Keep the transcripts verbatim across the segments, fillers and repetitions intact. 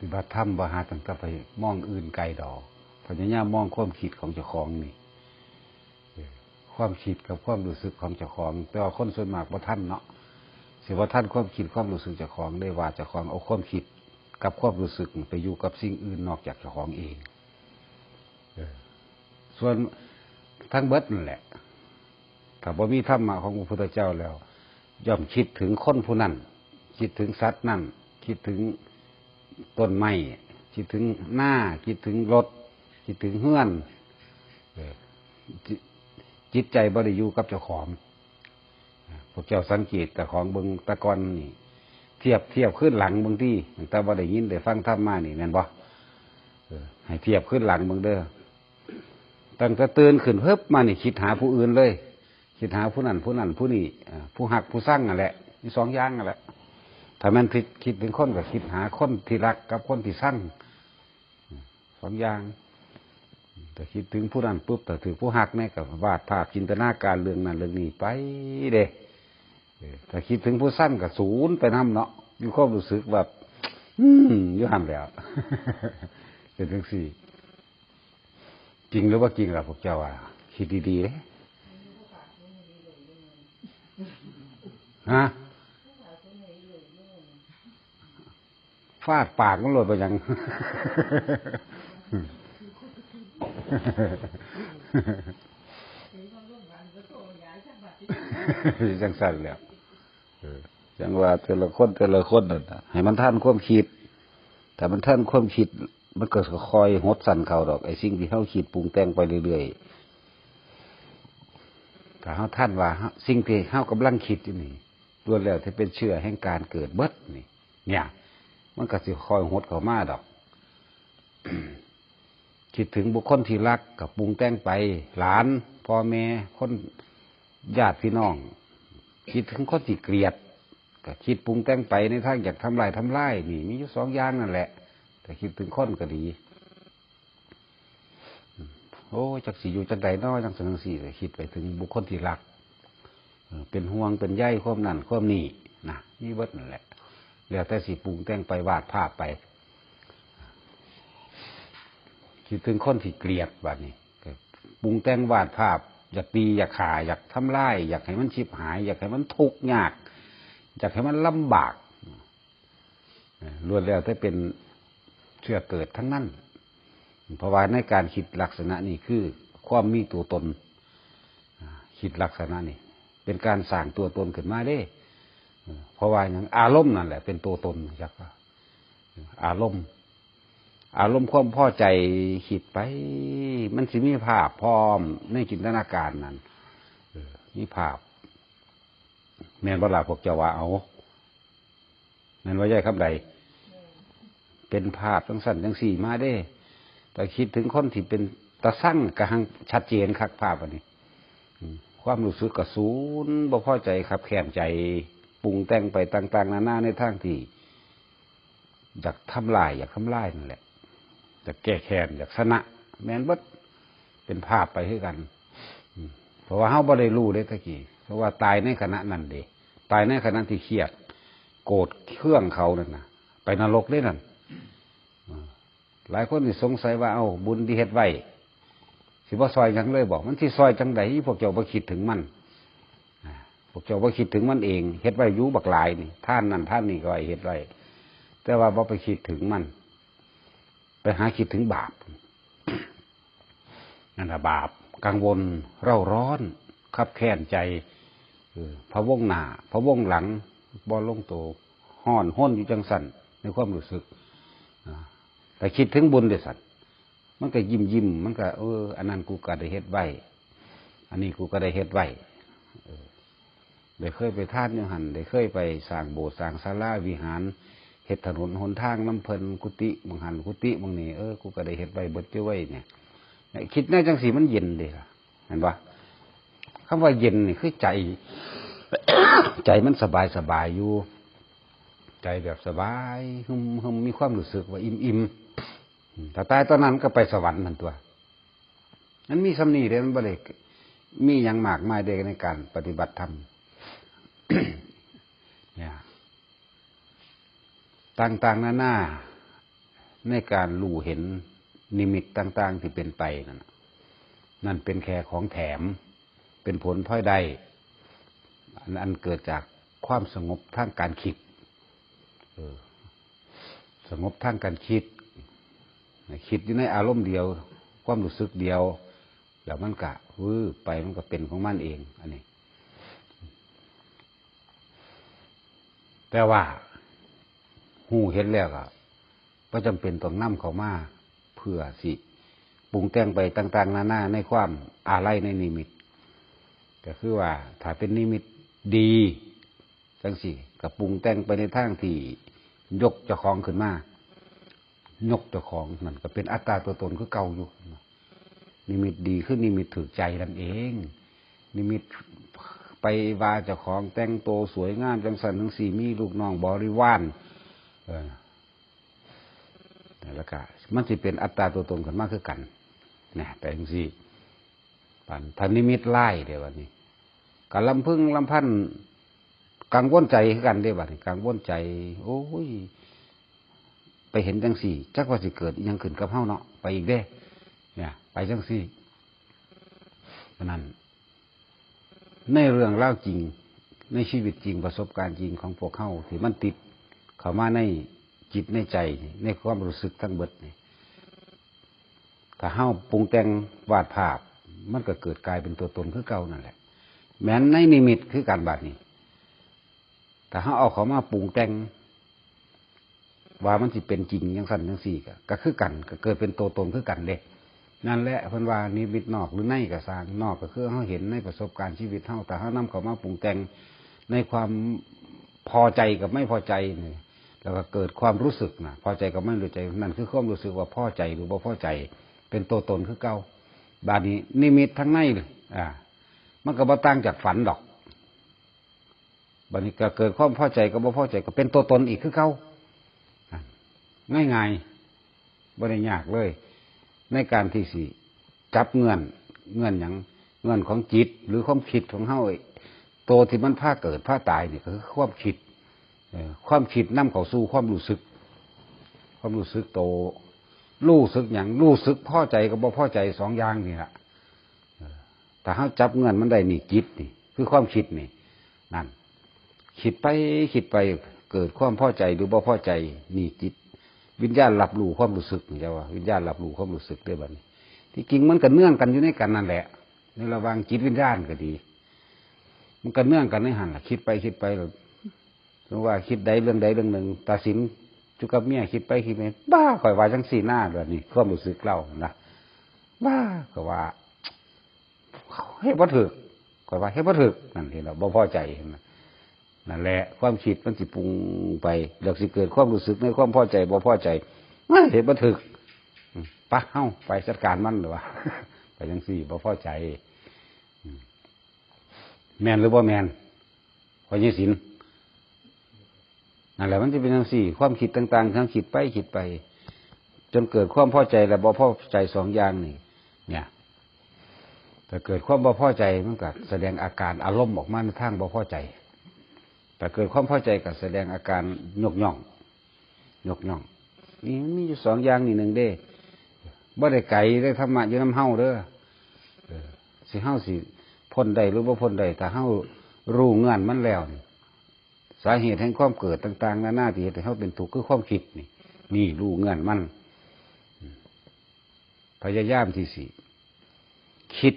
ฏิบัติธรรมบ่หาตั้งแต่ไปมองอื่นไกลดอก พยายามมองความคิดของเจ้าของนี่ เออ ความคิดกับความรู้สึกของเจ้าของ แต่ว่าคนส่วนมากบ่ทันเนาะ สิบ่ทันความคิดความรู้สึกเจ้าของ ได้ว่าเจ้าของเอาความคิดกับความรู้สึกไปอยู่กับสิ่งอื่นนอกจากเจ้าของเอง เออ ส่วนทั้งเบิดนั่นแหละ ถ้าบ่มีธรรมะของพระพุทธเจ้าแล้ว ย่อมคิดถึงคนผู้นั้น คิดถึงสัตว์นั้น คิดถึงต้นไม้ คิดถึงนา คิดถึงรถ คิดถึงเฮือน เออ จิ-, จิตใจบ่ได้อยู่กับเจ้าของ พวกเจ้าสังเกตเจ้าของเบิ่งแต่ก่อนนี่ เทียบ เทียบคืนหลังเบิ่งติ ตั้งแต่บ่ได้ยินได้ฟังธรรมมานี่ แม่นบ่? เออ ให้เทียบคืนหลังเบิ่งเด้อ ตั้งแต่ตื่นขึ้นเพิบมานี่คิดหาผู้อื่นเลย คิดหาผู้นั้น ผู้นั้น ผู้นี้ อ่า ผู้ฮักผู้ซังนั่นแหละ มีสองอย่างนั่นแหละ ถ้าแม่นคิด คิดถึงคนก็คิดหาคนที่รักกับคนที่ซัง สองอย่าง แต่คิดถึงผู้นั้นปุ๊บ ถ้าถือผู้ฮักเนี่ยก็วาดภาพจินตนาการเรื่องนั้นเรื่องนี้ไปเด้ เออ ถ้าคิดถึงผู้ซังก็สูญไปนำเนาะ มีความรู้สึกแบบ อืม อยู่หั่นแหล้ว เป็นจังซี่ จริงหรือว่าจริงล่ะพวกเจ้าอ่ะ คิดดีๆเด้ ฮะ ฟาดปากมันโลดไปหยัง จังซั่นแหล้ว เออ จังว่าแต่ละคนแต่ละคนนั่นน่ะ ให้มันทันความคิด ถ้ามันทันความคิด มันก็ค่อยหดสั้นเข้าดอก ไอ้สิ่งที่เฮาคิดปรุงแต่งไปเรื่อยๆ ถ้าเฮาทันว่าเฮา สิ่งที่เฮากำลังคิดอยู่นี่ ล้วนแล้วแต่เป็นเชื้อแห่งการเกิดเบิดนี่ เนี่ย มันก็สิค่อยหดเข้ามาดอก คิดถึงบุคคลที่รักก็ปรุงแต่งไป หลาน พ่อแม่ คน ญาติพี่น้อง คิดถึงคนที่เกลียด ก็คิดปรุงแต่งไปในทางอยากทำลายทำลาย นี่มีอยู่สองอย่างนั่นแหละ แต่คิดถึงคนก็ดี โอ้ย จักสิอยู่จังใดน้อ จังซั่นจังซี่ ก็คิดไปถึงบุคคลที่รัก เออ เป็นห่วงเป็นใยความนั่นความนี่นะ มีเบิดนั่นแหละ แล้วแต่สิปรุงแต่งไปวาดภาพไป คิดถึงคนที่เกลียดบัดนี้ ก็ปรุงแต่งวาดภาพ อยากตี อยากฆ่า อยากทำลาย อยากให้มันชิบหาย อยากให้มันทุกข์ยาก อยากให้มันลำบาก เอ่อ ล้วนแล้วแต่เป็นเชื้อเกิดทั้งนั้น เพราะว่าในการคิดลักษณะนี้คือความมีตัวตน อ่า คิดลักษณะนี้ เป็นการสร้างตัวตนขึ้นมาเด้ เอ่อ เพราะว่าหยัง อารมณ์นั่นแหละเป็นตัวตน จักว่า อารมณ์ อารมณ์ความพอใจคิดไป มันสิมีภาพพร้อมในจินตนาการนั่น เออ มีภาพ แม่นบ่ล่ะพวกเจ้าว่า เอา แม่นว่ายายคำใด เป็นภาพจังซั่นจังซี่มาเด้ แต่คิดถึงคนที่เป็นตาซังก็หังชัดเจนคักภาพอันนี้ อืม ความรู้สึกก็สูญ บ่พอใจ คับแค้นใจ ปรุงแต่งไปต่างๆนานาในทางที่ อยากทำลาย อยากทำลายนั่นแหละ อยากแก้แค้น อยากชนะ แม่นเบิด เป็นภาพไปคือกัน อืม เพราะว่าเฮาบ่ได้รู้เด้ตะกี้ เพราะว่าตายในขณะนั้นเด้ ตายในขณะที่เครียด โกรธเคืองเขานั่นน่ะ ไปนรกเด้นั่น อ่า หลายคนสิสงสัยว่า เอ้า บุญที่เฮ็ดไว้ สิบ่ซอยหยังเลยบ่ มันสิซอยจังใด พวกเจ้าบ่คิดถึงมัน อ่า พวกเจ้าบ่คิดถึงมันเอง เฮ็ดไว้อยู่บักหลายนี่ ทานนั่นทานนี่ก็ไว้เฮ็ดไว้ แต่ว่าบ่ไปคิดถึงมัน ไปหาคิดถึงบาป นั่นน่ะบาป กังวล เร่าร้อน คับแค้นใจ เออ พะวงหน้า พะวงหลัง บ่ลงโต ฮ้อนฮนอยู่จังซั่น ในความรู้สึก อ่า แต่คิดถึงบุญเด้ซั่น มันก็ยิ้มๆ มันก็ เออ อันนั้นกูก็ได้เฮ็ดไว้ อันนี้กูก็ได้เฮ็ดไว้ เออ ได้เคยไปทานอยู่หั่น ได้เคยไปสร้างโบสถ์สร้างศาลาวิหาร เฮ็ดถนนหนทางนำเพิ่น กุฏิหม่องหั่น กุฏิหม่องนี่ เออ กูก็ได้เฮ็ดไว้เบิดอยู่ไว้เนี่ย คิดแนวจังซี่มันเย็นเด้ล่ะ เห็นบ่ คำว่าเย็นนี่คือใจ ใจมันสบายๆ อยู่ ใจแบบสบาย หึมๆ มีความรู้สึกว่าอิ่มๆ อืม ถ้าตายตอนนั้นก็ไปสวรรค์นั่นตัว มันมีส่ำนี้เด้ มันบ่ได้มีหยังมากมายเด้ในการปฏิบัติธรรม เนี่ย ต่างๆนานา ในการรู้เห็นนิมิตต่างๆที่เป็นไปนั่นน่ะ นั่นเป็นแค่ของแถม เป็นผลพลอยได้ อัน อันเกิดจากความสงบทางการคิด เออ สงบทางการคิด คิดอยู่ในอารมณ์เดียว ความรู้สึกเดียว แล้วมันก็วืบไป มันก็เป็นของมันเอง อันนี้ แต่ว่า ฮู้เห็นแล้วก็บ่จำเป็นต้องนำเข้ามา เพื่อสิปรุงแต่งไปต่างๆนานาในความอาลัยในนิมิต ก็คือว่าถ้าเป็นนิมิตดีจั่งซี้ ก็ปรุงแต่งไปในทางที่ยกเจ้าของขึ้นมา ยกเจ้าของ นั่นก็เป็นอัตตาตัวตนคือเก่าอยู่ นิมิตดีคือนิมิตถืกใจนั่นเอง นิมิตไปว่าเจ้าของแต่งตัวสวยงามจั่งซั้นจั่งซี้ มีลูกน้องบริวาร เออ แล้วก็มันสิเป็นอัตตาตัวตนขึ้นมาคือกัน นะ ไปจั่งซี้ ปานถ้านิมิตร้ายเด้บัดนี้ ก็ลำพึงลำพัน กังวลใจคือกันเด้บัดนี้ กังวลใจ โอ้ย ไปเห็นจั่งซี้ จักว่าสิเกิดอิหยังขึ้นกับเฮาเนาะ ไปอีกเด้ เนี่ย ไปจั่งซี้ ฉะนั้น ในเรื่องราวจริง ในชีวิตจริง ประสบการณ์จริงของพวกเฮาที่มันติดเข้ามาในจิตในใจ ในความรู้สึกทั้งเบิดนี่ ถ้าเฮาปรุงแต่งวาดภาพ มันก็เกิดกลายเป็นตัวตนคือเก่านั่นแหละ แม้นในนิมิตคือกันบัดนี้ ถ้าเฮาเอาเข้ามาปรุงแต่ง ว่ามันสิเป็นจริงจั่งซั้นจั่งซี้ ก็ ก็คือกัน ก็เกิดเป็นตัวตนคือกันเด้ นั่นแหละเพิ่นว่านิมิตนอกหรือในก็ซ่าง นอกก็คือเฮาเห็นในประสบการณ์ชีวิตเฮา ถ้าเฮานำเข้ามาปรุงแต่งในความพอใจกับไม่พอใจนี่ แล้วก็เกิดความรู้สึกนะ พอใจกับไม่พอใจ นั่นคือความรู้สึกว่าพอใจหรือบ่พอใจ เป็นตัวตนคือเก่า บาดนี้นิมิตทางใน อ่า มันก็บ่ต่างจากฝันดอก บัดนี้ก็เกิดความพอใจกับบ่พอใจ ก็เป็นตัวตนอีกคือเก่า อ่ะ ง่ายๆ บ่ได้ยากเลย ในการที่สิจับเงื่อน เงื่อนหยัง เงื่อนของจิตหรือความคิดของเฮา ตัวที่มันพาเกิดพาตายนี่ก็คือความคิด เอ่อ ความคิดนำเข้าสู่ความรู้สึก ความรู้สึกโต รู้สึกหยัง รู้สึกพอใจกับบ่พอใจสองอย่างนี่ล่ะ เออ ถ้าเฮาจับเงื่อนมันได้นี่จิตนี่ คือความคิดนี่ นั่น คิดไปคิดไปเกิดความพอใจหรือบ่พอใจ นี่จิต วิญญาณรับรู้ความรู้สึกนี่ เจ้าว่าวิญญาณรับรู้ความรู้สึกเด้บัดนี้ ที่จริงมันก็เนื่องกันอยู่ในกันนั่นแหละ ในระหว่างจิตวิญญาณก็ดี มันก็เนื่องกันในหั่นล่ะ คิดไปคิดไปแล้ว สมมุติว่าคิดใดเรื่องใดเรื่องหนึ่ง ตัดสินอยู่กับเมีย คิดไปคิดไป บ้า ข้อยว่าจั่งซี้นา แบบนี้ ความรู้สึกเรานะ บ้า ข้อยว่า เฮ็ดบ่ถูก ข้อยว่าเฮ็ดบ่ถูก นั่นเห็นบ่ บ่พอใจ เห็นบ่ นั่นแหละ ความคิดมันสิปรุงไป แล้วสิเกิดความรู้สึกในความพอใจ บ่พอใจ เอ้ย เฮ็ดบ่ถูก อืม ปะ เฮาไปจัดการมัน หรือว่า ไปจั่งซี้ บ่พอใจ อืม แม่นหรือบ่แม่น พ่อใหญ่ศิลป์ นั่นแหละ มันจะเป็นจั่งซี้ ความคิดต่างๆ ทั้งคิดไปคิดไป จนเกิดความพอใจและบ่พอใจสองอย่างนี่ เนี่ย ถ้าเกิดความบ่พอใจ มันก็แสดงอาการอารมณ์ออกมาในทางบ่พอใจ ถ้าเกิดความพอใจก็แสดงอาการยกย่อง ยกย่อง นี่มันมีอยู่สองอย่างนี่หนึ่งเด้ บ่ได้ไกลเด้ ธรรมะอยู่นำเฮาเด้อ เออ สิเฮาสิพ้นได้หรือบ่พ้นได้ ถ้าเฮารู้เงื่อนมันแล้วนี่ สาเหตุแห่งความเกิดต่างๆ นานาที่เฮ็ดให้เฮาเป็นทุกข์คือความคิดนี่ นี่รู้เงื่อนมัน อืม พยายามที่สิคิด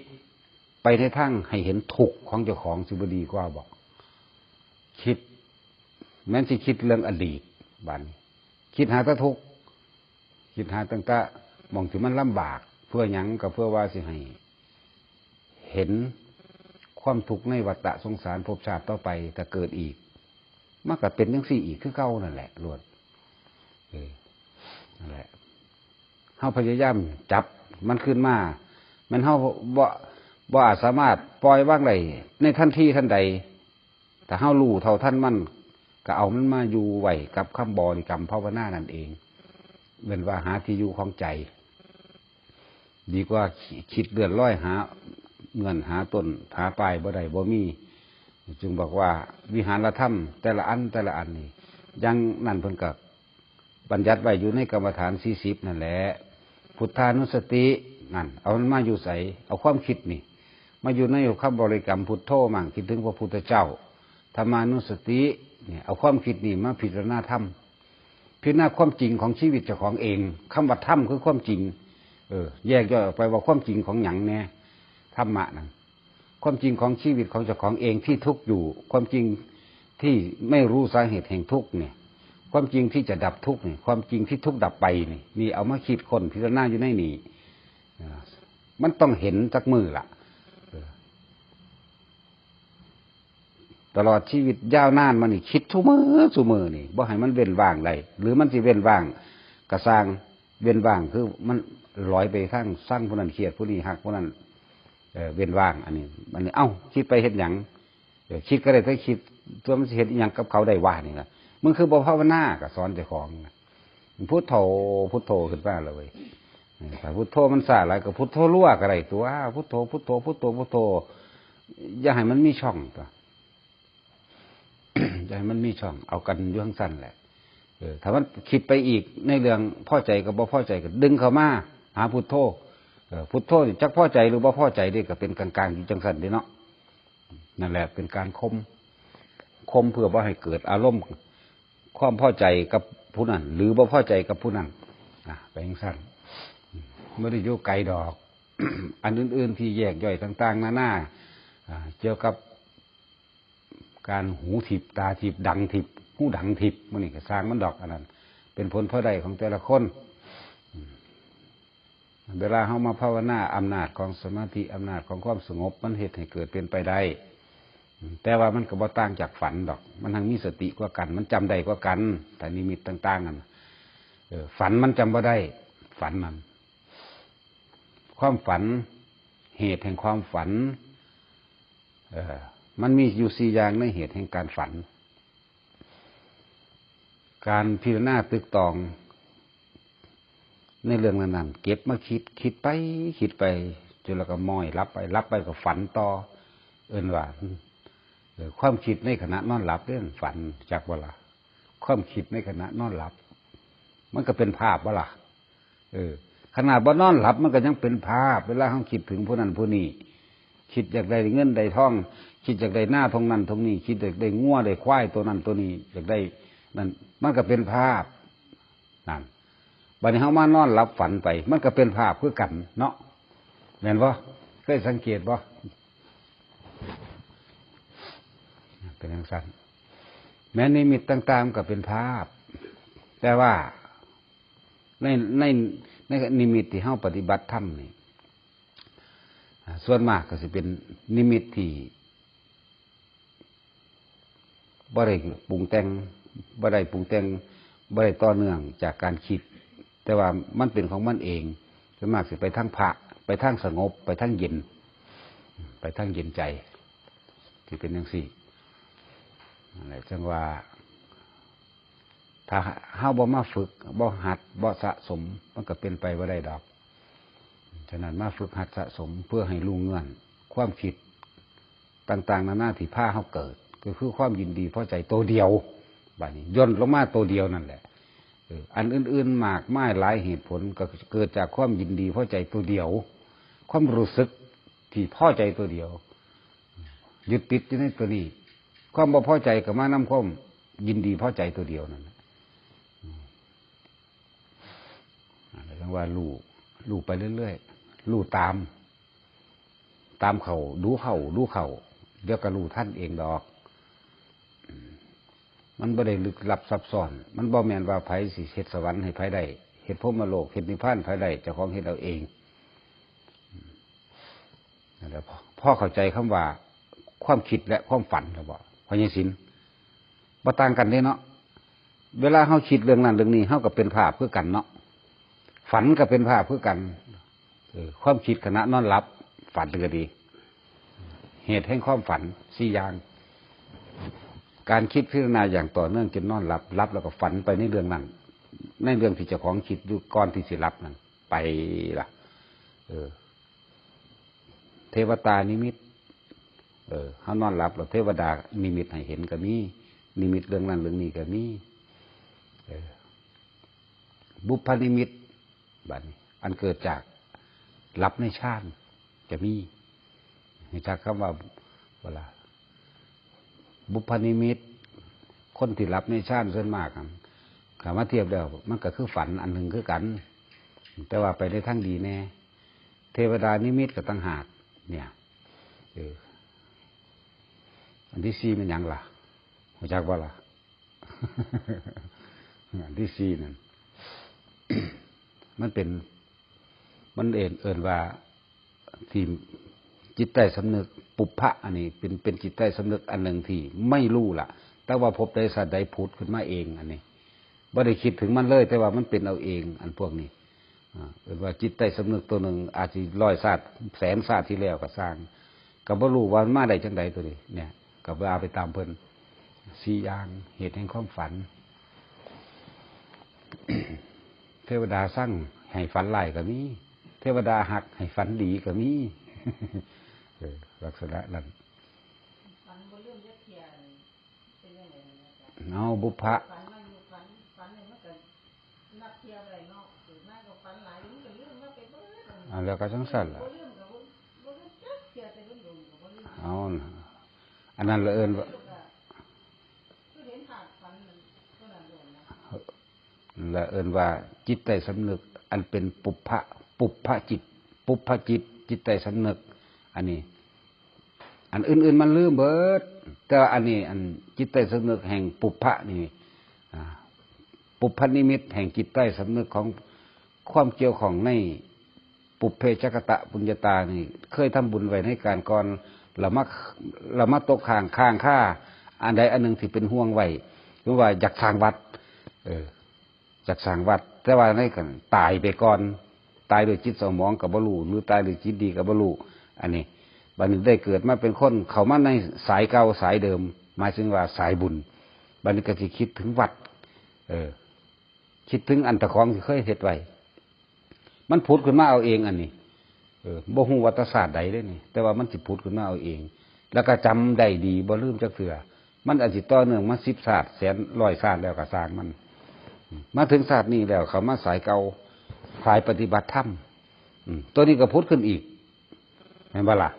ไปในทางให้เห็นทุกข์ของเจ้าของ สิบ่ดีกว่าบ่ คิด แม้นสิคิดเรื่องอดีต บัดนี้ คิดหาแต่ทุกข์ คิดหาตั้งแต่หม่องที่มันลำบาก เพื่อหยัง ก็เพื่อว่าสิให้เห็นความทุกข์ในวัฏฏะสงสารภพชาติต่อไป ถ้าเกิดอีก มันก็เป็นจั่งซี้อีกคือเก่านั่นแหละ โลด เออ นั่นแหละ เฮาพยายามจับมันคืนมา แม่นเฮาบ่ บ่อาจสามารถปล่อยวางได้ในทันทีทันใด ถ้าเฮารู้เท่าทันมัน ก็เอามันมาอยู่ไว้กับคำบริกรรมภาวนานั่นเอง เว้นว่าหาที่อยู่ของใจ ดีกว่าคิดเลื่อนลอยหาเงื่อนหาต้นหาปลายบ่ได้บ่มี จึงบอกว่าวิหารธรรมแต่ละอันแต่ละอันนี่ อย่างนั้นเพิ่นก็ บัญญัติไว้อยู่ในกรรมฐานสี่สิบนั่นแหละ พุทธานุสติ นั่น เอามันมาอยู่ไส เอาความคิดนี่ มาอยู่ในคำบริกรรมพุทโธมั่ง คิดถึงพระพุทธเจ้า ธรรมานุสติ เนี่ย เอาความคิดนี่มาพิจารณาธรรม พิจารณาความจริงของชีวิตเจ้าของเอง คำว่าธรรมคือความจริง เออ แยกย่อยออกไปว่าความจริงของหยังแน่ ธรรมะนั่น ความจริงของชีวิตของเจ้าของเองที่ทุกข์อยู่ ความจริงที่ไม่รู้สาเหตุแห่งทุกข์เนี่ย ความจริงที่จะดับทุกข์เนี่ย ความจริงที่ทุกข์ดับไปนี่ นี่เอามาคิดค้นพิจารณาอยู่ในนี่ อ่า มันต้องเห็นจักมื้อละ เออ ตลอดชีวิตยาวนานมานี่ คิดซุมื้อซุมื้อนี่ บ่ให้มันเว้นว่างได้ หรือมันสิเว้นว่างกะซ่าง เว้นว่างคือมันลอยไปทางซังผู้นั้นเครียด ผู้นี้ฮักผู้นั้น เออ เว้นว่าง อันนี้ อันนี้ เอ้า คิดไปเฮ็ดหยัง เออ คิดก็ได้แต่คิด ตัวมันสิเฮ็ดอิหยังกับเขาได้วะนี่นะ มึงคือบ่ภาวนา ก็สอนเจ้าของนะ พุทโธ พุทโธขึ้นมาเลยเว้ย เออ ถ้าพุทโธมันซ่าหลายก็พุทโธรัวก็ได้ตัว พุทโธ พุทโธ พุทโธ พุทโธ อย่าให้มันมีช่องตัว อย่าให้มันมีช่อง เอากันอยู่จั่งซั้นแหละ เออ ถ้ามันคิดไปอีกในเรื่องพอใจกับบ่พอใจก็ดึงเข้ามาหาพุทโธ เออ พุทโธนี่จักพอใจหรือบ่พอใจเด้ก็เป็นกลางๆอยู่จั่งซั้นเด้เนาะ นั่นแหละเป็นการข่ม ข่มเพื่อบ่ให้เกิดอารมณ์ความพอใจกับผู้นั้น หรือบ่พอใจกับผู้นั้น อ่ะ ไปจั่งซั้น บ่ได้อยู่ไกลดอก อันอื่นๆที่แยกย่อยต่างๆนานา อ่า เกี่ยวกับการหูทิพย์ ตาทิพย์ ดังทิพย์ หูดังทิพย์ มื้อนี้ก็ซ่างมันดอก อันนั้น เป็นผลพลอยได้ของแต่ละคน เวลาเฮามาภาวนา อำนาจของสมาธิ อำนาจของความสงบ มันเฮ็ดให้เกิดเป็นไปได้ แต่ว่ามันก็บ่ต่างจากฝันดอก มันทั้งมีสติกว่ากัน มันจำได้กว่ากัน ถ้านิมิตต่างๆนั่น เออ ฝันมันจำบ่ได้ ฝันนั่น ความฝัน เหตุแห่งความฝัน เออ มันมีอยู่สี่อย่างในเหตุแห่งการฝัน การพิจารณาตึกตองในเรื่องนั้นๆ เก็บมาคิด คิดไป คิดไป จนแล้วก็ม้อยหลับไป หลับไปก็ฝันต่อ เอิ้นว่า เออ ความคิดในขณะนอนหลับเด้ ฝัน จักบ่ล่ะ ความคิดในขณะนอนหลับ มันก็เป็นภาพบ่ล่ะ เออ ขนาดบ่นอนหลับมันก็ยังเป็นภาพ เวลาเฮาคิดถึงผู้นั้นผู้นี้ คิดอยากได้เงินได้ทอง คิดอยากได้นาตรงนั้นตรงนี้ คิดอยากได้งัวได้ควายตัวนั้นตัวนี้ อยากได้นั่น มันก็เป็นภาพ นั่น บัดนี้เฮามานอนหลับฝันไป มันก็เป็นภาพคือกันเนาะ แม่นบ่ เคยสังเกตบ่ เป็นจั่งซั้น แม้นิมิตต่างๆก็เป็นภาพ แต่ว่าใน ใน ในนิมิตที่เฮาปฏิบัติธรรมนี่ อ่า ส่วนมากก็สิเป็นนิมิตที่บ่ได้ปรุงแต่ง บ่ได้ปรุงแต่ง บ่ได้ต่อเนื่องจากการคิด แต่ว่ามันเป็นของมันเอง ส่วนมากสิไปทางพระ ไปทางสงบ ไปทางเย็น ไปทางเย็นใจ ที่เป็นจั่งซี้ นั่นแหละ จั่งว่า ถ้าเฮาบ่มาฝึก บ่หัด บ่สะสม มันก็เป็นไปบ่ได้ดอก ฉะนั้นมาฝึกหัดสะสมเพื่อให้รู้เงื่อนความคิดต่างๆนานาที่พาเฮาเกิด ก็คือความยินดีพอใจตัวเดียว บัดนี้ย่นลงมาตัวเดียวนั่นแหละ เออ อันอื่นๆมากมายหลายเหตุผลก็เกิดจากความยินดีพอใจตัวเดียว ความรู้สึกที่พอใจตัวเดียว ยึดติดอยู่ในตัวนี้ ความบ่พอใจก็มานำความยินดีพอใจตัวเดียวนั่นแหละ อืม เรียกว่ารู้ รู้ไปเรื่อยๆ รู้ตาม ตามเข้า ดูเข้า ดูเข้า เดี๋ยวก็รู้ทันเองดอก อืม มันบ่ได้ลึกลับซับซ้อน มันบ่แม่นว่าไผสิเฮ็ดสวรรค์ให้ไผได้ เฮ็ดพรหมโลก เฮ็ดนิพพานไผได้ เจ้าของเฮ็ดเอาเอง นั่นแหละ พอ พอเข้าใจคำว่าความคิดและความฝันแล้วบ่ พ่อใหญ่ศิลป์ บ่ต่างกันเด้เนาะ เวลาเฮาคิดเรื่องนั้นเรื่องนี้ เฮาก็เป็นภาพคือกันเนาะ ฝันก็เป็นภาพคือกัน เออ ความคิดขณะนอนหลับ ฝันก็ดี เหตุแห่งความฝันสี่อย่าง การคิดพิจารณาอย่างต่อเนื่องจนนอนหลับ หลับแล้วก็ฝันไปในเรื่องนั้น ในเรื่องที่เจ้าของคิดอยู่ก่อนที่สิหลับนั่น ไปละ เออ เทวตานิมิต เออ เฮานอนหลับแล้วเทวดานิมิตให้เห็นก็มี นิมิตเรื่องนั้นเรื่องนี้ก็มี เออ บุพนิมิต บัดนี้ อันเกิดจากหลับในฌาน จะมี รู้จักคำว่า เวลา บุพนิมิต คนที่หลับในฌานส่วนมากอะ ถ้ามาเทียบแล้ว มันก็คือฝันอันหนึ่งคือกัน แต่ว่าไปในทางดีแน่ เทวดานิมิตก็ต่างหาก เนี่ย เออ อันที่สี่มันหยังล่ะ รู้จักบ่ล่ะ อันที่สี่นั่น มันเป็น มันเอิ้น เอิ้นว่า ที่จิตใต้สำนึก ปุพพะ อันนี้เป็น เป็นจิตใต้สำนึกอันหนึ่งที่ไม่รู้ล่ะ แต่ว่าภพใดชาติใดผุดขึ้นมาเอง อันนี้ บ่ได้คิดถึงมันเลย แต่ว่ามันเป็นเอาเอง อันพวกนี้ อ่า เอิ้นว่าจิตใต้สำนึกตัวหนึ่ง อาจสิร้อยชาติ แสนชาติที่แล้วก็ซ่าง ก็บ่รู้ว่ามันมาได้จั่งใดตัวนี้ เนี่ย ก็ว่าไปตามเพิ่น สี่อย่าง เหตุแห่งความฝัน เทวดาซังให้ฝันร้ายก็มี เทวดาฮักให้ฝันดีก็มี เออ ลักษณะนั้น ฝันบ่ลืมจักเทื่อนี่ เป็นจั่งใด๋นั่นนะจ๊ะ เอาบุพพะ ฝันมาอยู่ ฝัน ฝันนี่มันก็นับเทื่อบ่ได้เนาะ เกิดมาก็ฝันหลาย มันก็ลืมมาไปเบิด อ่า แล้วก็จั่งซั่นล่ะ บ่ลืมก็บ่ บ่ลืมจักเทื่อ แต่โดนๆก็บ่ลืม เอาน่ะ อันนั้นละเอิ้นว่า คือเห็นภาพฝันนั่น เท่านั้นโดนนะ และเอิ้นว่าจิตใต้สำนึก อันเป็นปุพพะ ปุพพะจิต ปุพพะจิต จิตใต้สำนึก อันนี้ อันอื่นๆมันลืมเบิด แต่ว่าอันนี้ อันจิตใต้สำนึกแห่งปุพพะนี่ อ่า ปุพพนิมิตแห่งจิตใต้สำนึกของความเกี่ยวข้องใน ปุพเพชกตปุญญาตานี่ เคยทำบุญไว้ในการก่อน แล้วมา แล้วมาตกค้าง ค้างคา อันใดอันหนึ่งที่เป็นห่วงไว้ คือว่าอยากสร้างวัด เออ อยากสร้างวัด แต่ว่าในกันตายไปก่อน ตายด้วยจิตเศร้าหมองก็บ่รู้ หรือตายด้วยจิตดีก็บ่รู้ อันนี้ บัดนี้ได้เกิดมาเป็นคน เข้ามาในสายเก่าสายเดิม หมายถึงว่าสายบุญ บัดนี้ก็สิคิดถึงวัด เออ คิดถึงอันตะของที่เคยเฮ็ดไว้ มันผุดขึ้นมาเอาเองอันนี้ เออ บ่ฮู้ว่าแต่ชาติใดเด้นี่ แต่ว่ามันสิผุดขึ้นมาเอาเอง แล้วก็จำได้ดี บ่ลืมจักเทื่อ มันอาจสิต่อเนื่องมาสิบชาติ แสน ร้อยชาติแล้วก็ซ่างมัน มาถึงชาตินี้แล้ว เข้ามาสายเก่า สายปฏิบัติธรรม อืม ตัวนี้ก็ผุดขึ้นอีก แม่นบ่ล่ะ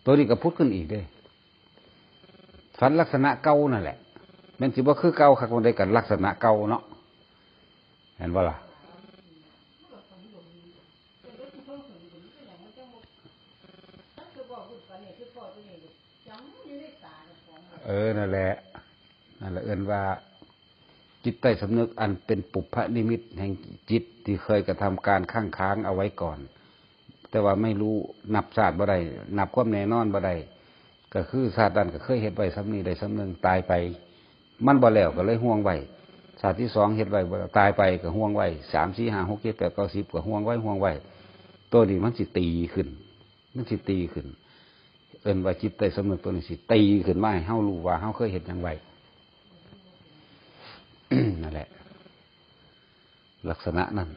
ตัวนี้ก็ผุดขึ้นอีกเด้ ฝันลักษณะเก่านั่นแหละ แม่นสิบ่คือเก่าคักปานใด ก็ลักษณะเก่าเนาะ แม่นบ่ล่ะ เออ นั่นแหละ นั่นแหละ เอิ้นว่า จิตใต้สำนึกอันเป็นปุพพนิมิตแห่งจิตที่เคยกระทำการค้างๆเอาไว้ก่อน แต่ว่าไม่รู้ นับชาติบ่ได้ นับความแน่นอนบ่ได้ ก็คือชาตินั้นก็เคยเฮ็ดไว้ส่ำนี้ได้ส่ำหนึ่ง ตายไป มันบ่แล้วก็เลยห่วงไว้ ชาติที่สองเฮ็ดไว้บ่แล้ว ตายไปก็ห่วงไว้ สาม สี่ ห้า หก เจ็ด แปด เก้า สิบ ก็ห่วงไว้ ห่วงไว้ ตัวนี้มันสิตีขึ้น มันสิตีขึ้น เอิ้นว่าจิตใต้สำนึกตัวนี้สิตีขึ้นมาให้เฮารู้ว่าเฮาเคยเฮ็ดหยังไว้ นั่นแหละ ลักษณะนั้น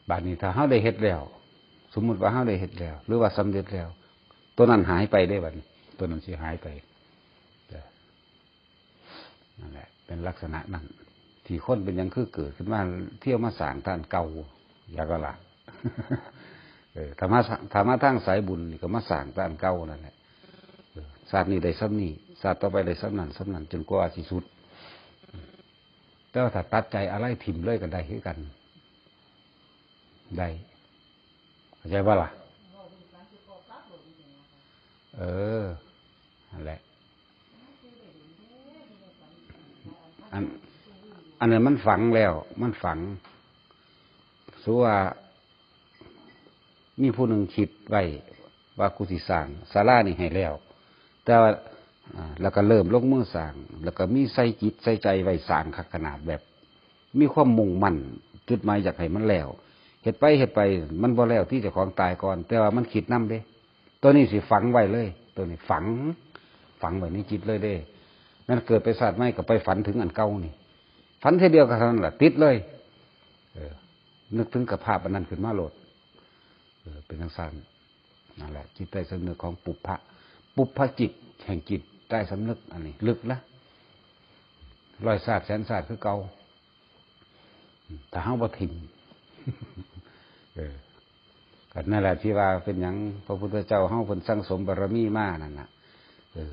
บัดนี้ถ้าเฮาได้เฮ็ดแล้ว สมมุติว่าเฮาได้เฮ็ดแล้ว หรือว่าสำเร็จแล้ว ตัวนั้นหายไปเด้บัดนี้ ตัวนั้นสิหายไป จ้ะ นั่นแหละ เป็นลักษณะนั้น ที่คนเป็นหยังคือเกิดขึ้นมา เที่ยวมาสร้างแต่อันเก่า อยากก็ละ เออ ถ้ามา ถ้ามาทางสายบุญนี่ก็มาสร้างแต่อันเก่านั่นแหละ เออ ชาตินี้ได้ส่ำนี้ ชาติต่อไปได้ส่ำนั้น ส่ำนั้น จนกว่าสิสุด แต่ว่าถ้าตัดใจอะไรถิ่มเลยก็ได้คือกัน ได้ เข้าใจบ่ล่ะ เออ นั่นแหละ อัน อันนั้นมันฝังแล้ว มันฝัง สมมุติว่า มีผู้หนึ่งคิดไว้ว่ากูสิสร้างศาลานี่ให้แล้ว แต่ว่า อ่า แล้วก็เริ่มลงมือสร้าง แล้วก็มีใส่จิตใส่ใจไว้สร้างคักขนาดแบบ มีความมุ่งมั่น จุดหมายอยากให้มันแล้ว เฮ็ดไปเฮ็ดไป มันบ่แล้วที่เจ้าของตายก่อน แต่ว่ามันคิดนำเด้ ตัวนี้สิฝังไว้เลย ตัวนี้ฝัง ฝังไว้ในจิตเลยเด้ นั่นเกิดไปชาติใหม่ก็ไปฝันถึงอันเก่านี่ ฝันเทื่อเดียวก็เท่านั้นล่ะ ติดเลย เออ นึกถึงกับภาพอันนั้นขึ้นมาโลด เออ เป็นจั่งซั้น นั่นแหละ จิตใต้สำนึกของปุพพะ ปุพพะจิตแห่งจิตใต้สำนึก อันนี้ลึกนะ ร้อยชาติแสนชาติคือเก่า ถ้าเฮาบ่ถิ่ม เออ ก็นั่นแหละที่ว่าเป็นหยังพระพุทธเจ้าเฮาเพิ่นสั่งสมบารมีมานั่นน่ะ เออ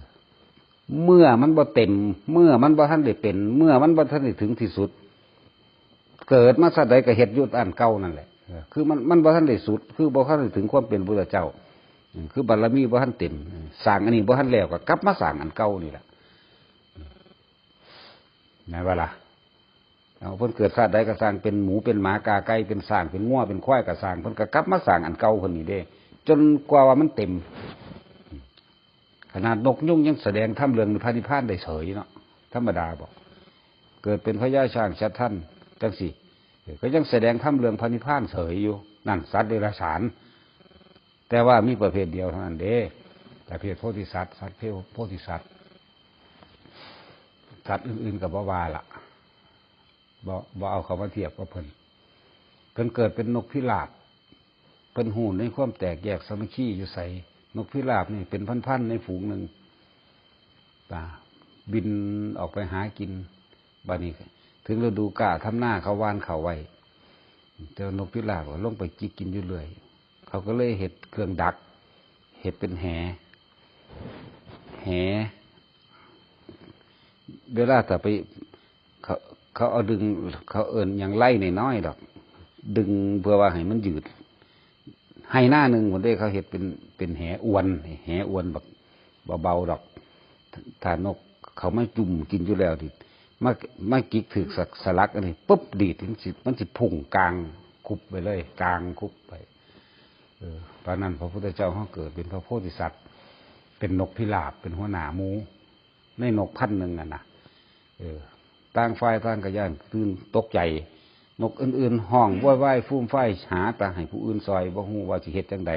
เมื่อมันบ่เต็ม เมื่อมันบ่ทันได้เป็น เมื่อมันบ่ทันได้ถึงที่สุด เกิดมาชาติใดก็เฮ็ดอยู่อันเก่านั่นแหละ เออ คือมัน มันบ่ทันได้สุด คือบ่ทันได้ถึงความเป็นพุทธเจ้า อืม คือบารมีบ่ทันเต็ม สร้างอันนี้บ่ทันแล้ว ก็กลับมาสร้างอันเก่านี่แหละ แม่นบ่ล่ะ เอา เพิ่นเกิดชาติใดก็สร้าง เป็นหมู เป็นหมา กาไก่ เป็นช้าง เป็นงัว เป็นควายก็สร้าง เพิ่นก็กลับมาสร้างอันเก่าเพิ่นนี่เด้ จนกว่าว่ามันเต็ม ขนาดนกยูงยังแสดงธรรมเรื่องพระนิพพานได้เฉยเนาะ ธรรมดาบ่ เกิดเป็นพญาช้างชัดทันจังซี่ เออ ก็ยังแสดงธรรมเรื่องพระนิพพานเฉยอยู่ นั่นสัตว์เดรัจฉาน แต่ว่ามีประเภทเดียวเท่านั้นเด้ ประเภทโพธิสัตว์ สัตว์โพธิสัตว์ สัตว์อื่นๆก็บ่ว่าละ บ่ บ่เอาเข้ามาเทียบกับเพิ่น เพิ่นเกิดเป็นนกพิราบ เพิ่นฮู้ในความแตกแยกสามัคคีอยู่ไส นกพิราบนี่เป็นพันๆในฝูงหนึ่ง ตา บินออกไปหากิน บัดนี้ถึงฤดูกล้าทำนาเขาหว่านข้าวไว้ แต่ว่านกพิราบก็ลงไปจิกกินอยู่เรื่อย เขาก็เลยเฮ็ดเครื่องดัก เฮ็ดเป็นแห แห เวลาถ้าไป เขา เขาเอาดึง เขาเอิ้นหยังไล่น้อยๆดอก ดึงเพื่อว่าให้มันยืด ไฮ่นาหนึ่งพุ้นเด้ เขาเฮ็ดเป็น เป็นแหอวน แหอวนบัก บ่เบาดอก ถ้านกเขามาจุ่มกินอยู่แล้วนี่ มา มาจิกถืกสะ สลักอันนี้ปุ๊บ ดีด มันสิ มันสิพุ่งกลางคุบไปเลย กลางคุบไป เออ ปานนั้นพระพุทธเจ้าเฮาเกิดเป็นพระโพธิสัตว์ เป็นนกพิราบ เป็นหัวหน้าหมู่ ในนกพันหนึ่งนั่นน่ะ เออ ต่างฝ่ายต่างก็ย้านตื่นตกใจ นกอื่นๆฮ้องโวยวายฟูมฟายหาแต่ให้ผู้อื่นซอย บ่ฮู้ว่าสิเฮ็ดจั่งใด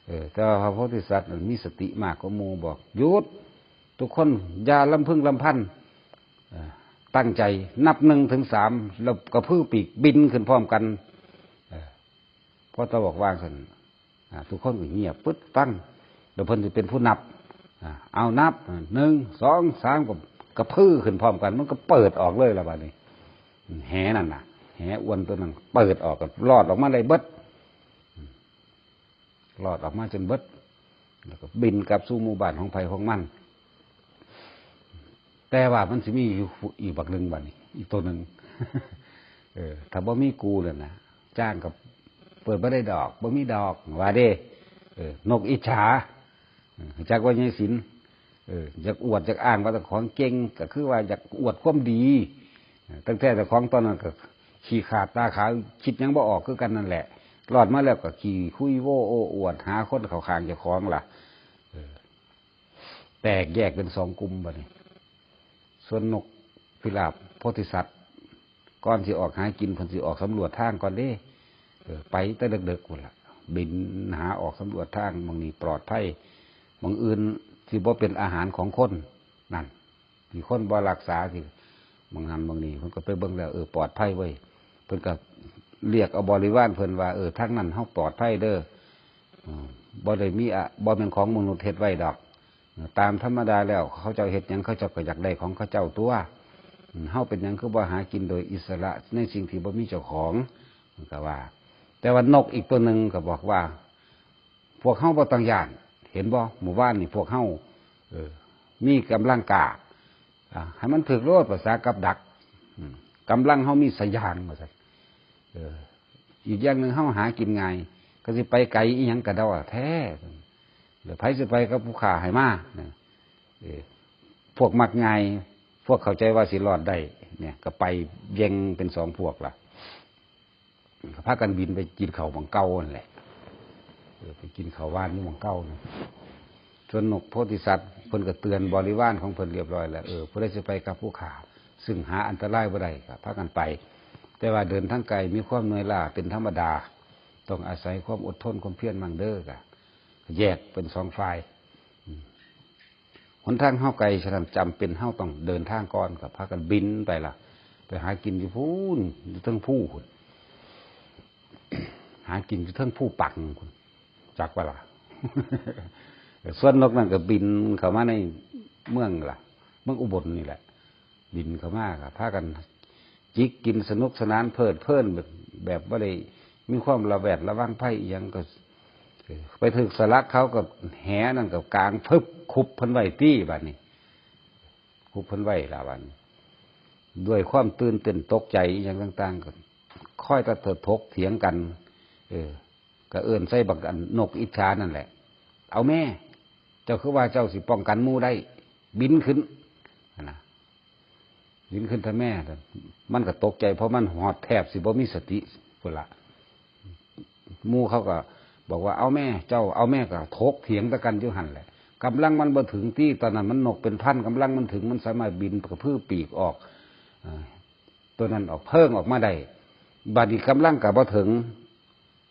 เออ แต่ว่าพระโพธิสัตว์นั่นมีสติมากกว่าหมู่ บอก หยุด ทุกคนอย่าลำพึงลำพัน เออ ตั้งใจนับหนึ่งถึงสาม แล้วกระพือปีกบินขึ้นพร้อมกัน เออ พอตะบอกว่าซั่น อ่า ทุกคนก็เงียบปึ๊ดฟัง แล้วเพิ่นสิเป็นผู้นับ อ่า เอานับ อ่า หนึ่ง สอง สาม ก็กระพือขึ้นพร้อมกัน มันก็เปิดออกเลยละบัดนี้ แหนั่นน่ะ แหอวนตัวนั้นเปิดออก ก็ลอดออกมาได้เบิด ลอดออกมาจนเบิด แล้วก็บินกลับสู่หมู่บ้านของไผของมัน แต่ว่ามันสิมีอยู่อีกบักหนึ่งบัดนี้ อีกตัวหนึ่ง เออ ถ้าบ่มีกูนั่นน่ะ จ้างก็เปิดบ่ได้ดอก บ่มีดอก ว่าเด้ เออ นกอิจฉา เออ จักว่าใหญ่ศิลป์ เออ อยากอวดอยากอ้างว่าเจ้าของเก่ง ก็คือว่าอยากอวดความดี เออ ตั้งแต่เจ้าของตอนนั้นก็ขี้ขาดตาขาว คิดหยังบ่ออกคือกันนั่นแหละ รอดมาแล้วก็ขี้คุยโว้โอ้อวด หาคนเข้าข้างเจ้าของล่ะ เออ แตกแยกเป็นสองกลุ่มบัดนี้ ส่วนนกพิราบโพธิสัตว์ ก่อนสิออกหากิน เพิ่นสิออกสำรวจทางก่อนเด้ เออ ไปแต่เดิกๆพุ้นล่ะ บินหาออกสำรวจทาง หม่องนี้ปลอดภัย หม่องอื่นสิบ่เป็นอาหารของคน นั่น มีคนบ่รักษาสิ หม่องนั้นหม่องนี้ เพิ่นก็ไปเบิ่งแล้ว เออ ปลอดภัยเว้ย เพิ่นก็เรียกเอาบริวารเพิ่นว่า เออ ทางนั้นเฮาปลอดภัยเด้อ อืม บ่ได้มีอะ บ่แม่นของมนุษย์เฮ็ดไว้ดอก ตามธรรมดาแล้ว เขาเจ้าเฮ็ดหยัง เขาเจ้าก็อยากได้ของเขาเจ้าตัว อืม เฮาเป็นหยังคือบ่หากินโดยอิสระในสิ่งที่บ่มีเจ้าของ มันก็ว่า แต่ว่านกอีกตัวหนึ่งก็บอกว่า พวกเฮาบ่ต้องย้าน เห็นบ่ หมู่บ้านนี่พวกเฮา เออ มีกำลังกล้า อ่า ให้มันถืกโลด ภาษากับดัก อืม กำลังเฮามีสยาง ว่าซั่น เออ อีกอย่างหนึ่งเฮาหากินง่าย ก็สิไปไกลอีหยังกะเดาแท้ แล้วไผสิไปกับผู้ฆ่าให้มา นะ เออ พวกมักง่าย พวกเข้าใจว่าสิรอดได้ เนี่ย ก็ไปแบ่งเป็นสองพวกล่ะ ก็พากันบินไปกินข้าวหม่องเก่านั่นแหละ เออ ไปกินข้าวหว่านอยู่หม่องเก่านั่น ส่วนนกโพธิสัตว์เพิ่นก็เตือนบริวารของเพิ่นเรียบร้อยแล้ว เออ ผู้ใดสิไปกับผู้ฆ่า ซึ่งหาอันตรายบ่ได้ ก็พากันไป แต่ว่าเดินทางไกลมีความเหนื่อยล้าเป็นธรรมดา ต้องอาศัยความอดทนความเพียรมั่งเด้อ ก็แยกเป็นสองฝ่าย อืม หนทางเฮาไกล ฉะนั้นจำเป็นเฮาต้องเดินทางก่อน ก็พากันบินไปล่ะ ไปหากินอยู่พู้น อยู่เทิงภูพู้น หากินอยู่เทิงภูปังพู้น จักว่าล่ะ ส่วนนกนั่นก็บินเข้ามาในเมืองล่ะ เมืองอุบลนี่แหละ บินเข้ามาก็พากัน จิกกินสนุกสนานเพลิดเพลินแบบ แบบบ่ได้มีความระแวดระวังภัยอิหยังก็ เออ ไปถืกสลักเขาก็แหนั่นก็กางพึบคุบเพิ่นไว้ตี้บัดนี้ คุบเพิ่นไว้ละบัดนี้ ด้วยความตื่นเต้นตกใจอิหยังต่างๆ ก็คอยแต่ถกเถียงกัน เออ ก็เอิ้นใส่บักอันนกอิจฉานั่นแหละ เอาแม่ เจ้าคือว่าเจ้าสิป้องกันหมู่ได้ บินขึ้น นะ บินขึ้นทางแม่ มันก็ตกใจ เพราะมันฮอดแทบสิบ่มีสติพุ้นละ หมู่เขาก็บอกว่า เอาแม่ เจ้า เอาแม่ ก็ถกเถียงแต่กันอยู่หั่นแหละ กำลังมันบ่ถึงตี้ ตอนนั้นมันนกเป็นพัน กำลังมันถึง มันสามารถบินกระพือปีกออก เอ่อ ตัวนั้นออก เพิ่งออกมาได้ บัดนี้กำลังก็บ่ถึง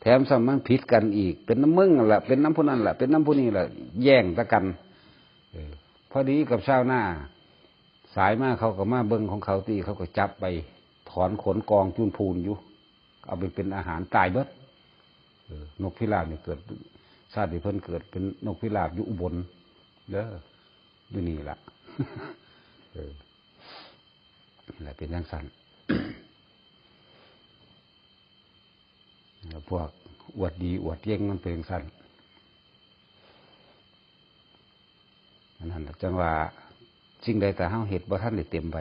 แถมซ้ำมันผิดกันอีก เป็นนำมึงนั่นล่ะ เป็นนำผู้นั้นล่ะ เป็นนำผู้นี้ล่ะ แย่งแต่กัน เออ พอดีกับชาวนา สายมาเขาก็มาเบิ่งของเขาตี้ เขาก็จับไปถอนขนกองจูนพูนอยู่ เอาไปเป็นอาหารตายเบิด เออ นกพิราบนี่เกิด ชาติที่เพิ่นเกิดเป็นนกพิราบอยู่อุบลเด้อ อยู่นี่ล่ะ เออ นั่นแหละเป็นจั่งซั้น แล้วพวกอวดดีอวดเก่งมันเป็นจั่งซั้น อันนั้นล่ะจั่งว่า สิ่งใดถ้าเฮาเฮ็ดบ่ทันได้เต็มใบ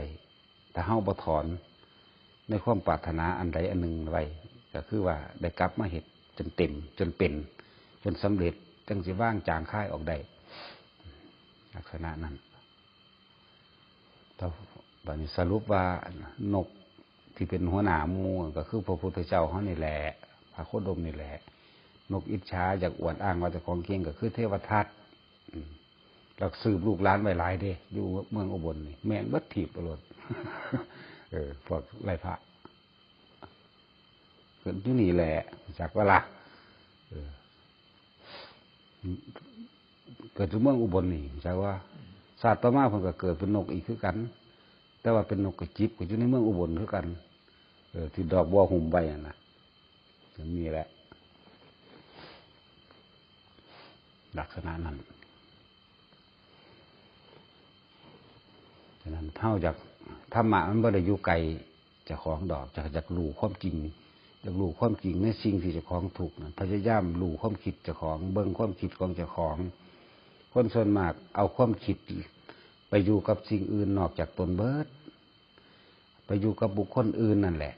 ถ้าเฮาบ่ถอนในความปรารถนาอันใดอันหนึ่งไว้ ก็คือว่าได้กลับมาเฮ็ดจนเต็ม จนเป็น จนสำเร็จ จั่งสิวางจางคายออกได้ ลักษณะนั้น แต่บัดนี้สรุปว่านกที่เป็นหัวหน้าหมู่ก็คือพระพุทธเจ้าเฮานี่แหละ พระโคดมนี่แหละ นกอิจฉาอยากอวดอ้างว่าเจ้าของเก่งก็คือเทวทัต อืม แล้วสืบลูกหลานไว้หลายเด้ อยู่เมืองอุบลนี่ แม่นเบิดทีบไปโลด เออ พวกไร้พระ เกิดอยู่นี่แหละ จักว่าล่ะ เออ เกิดอยู่เมืองอุบลนี่ จักว่า ชาติต่อมาเพิ่นก็เกิดเป็นนกอีกคือกัน แต่ว่าเป็นนกกระจิบ ก็อยู่ในเมืองอุบลคือกัน เออ ที่ดอกบัวหุ้มไว้นั่นน่ะ อย่างนี้แหละ ลักษณะนั้น ฉะนั้นเฮาอยาก ธรรมะมันบ่ได้อยู่ไกลเจ้าของดอก อยาก อยากรู้ความจริง อยากรู้ความจริงในสิ่งที่เจ้าของทุกข์นั้น พยายามรู้ความคิดเจ้าของ เบิ่งความคิดของเจ้าของ คนส่วนมากเอาความคิดไปอยู่กับสิ่งอื่นนอกจากตนเบิด ไปอยู่กับบุคคลอื่นนั่นแหละ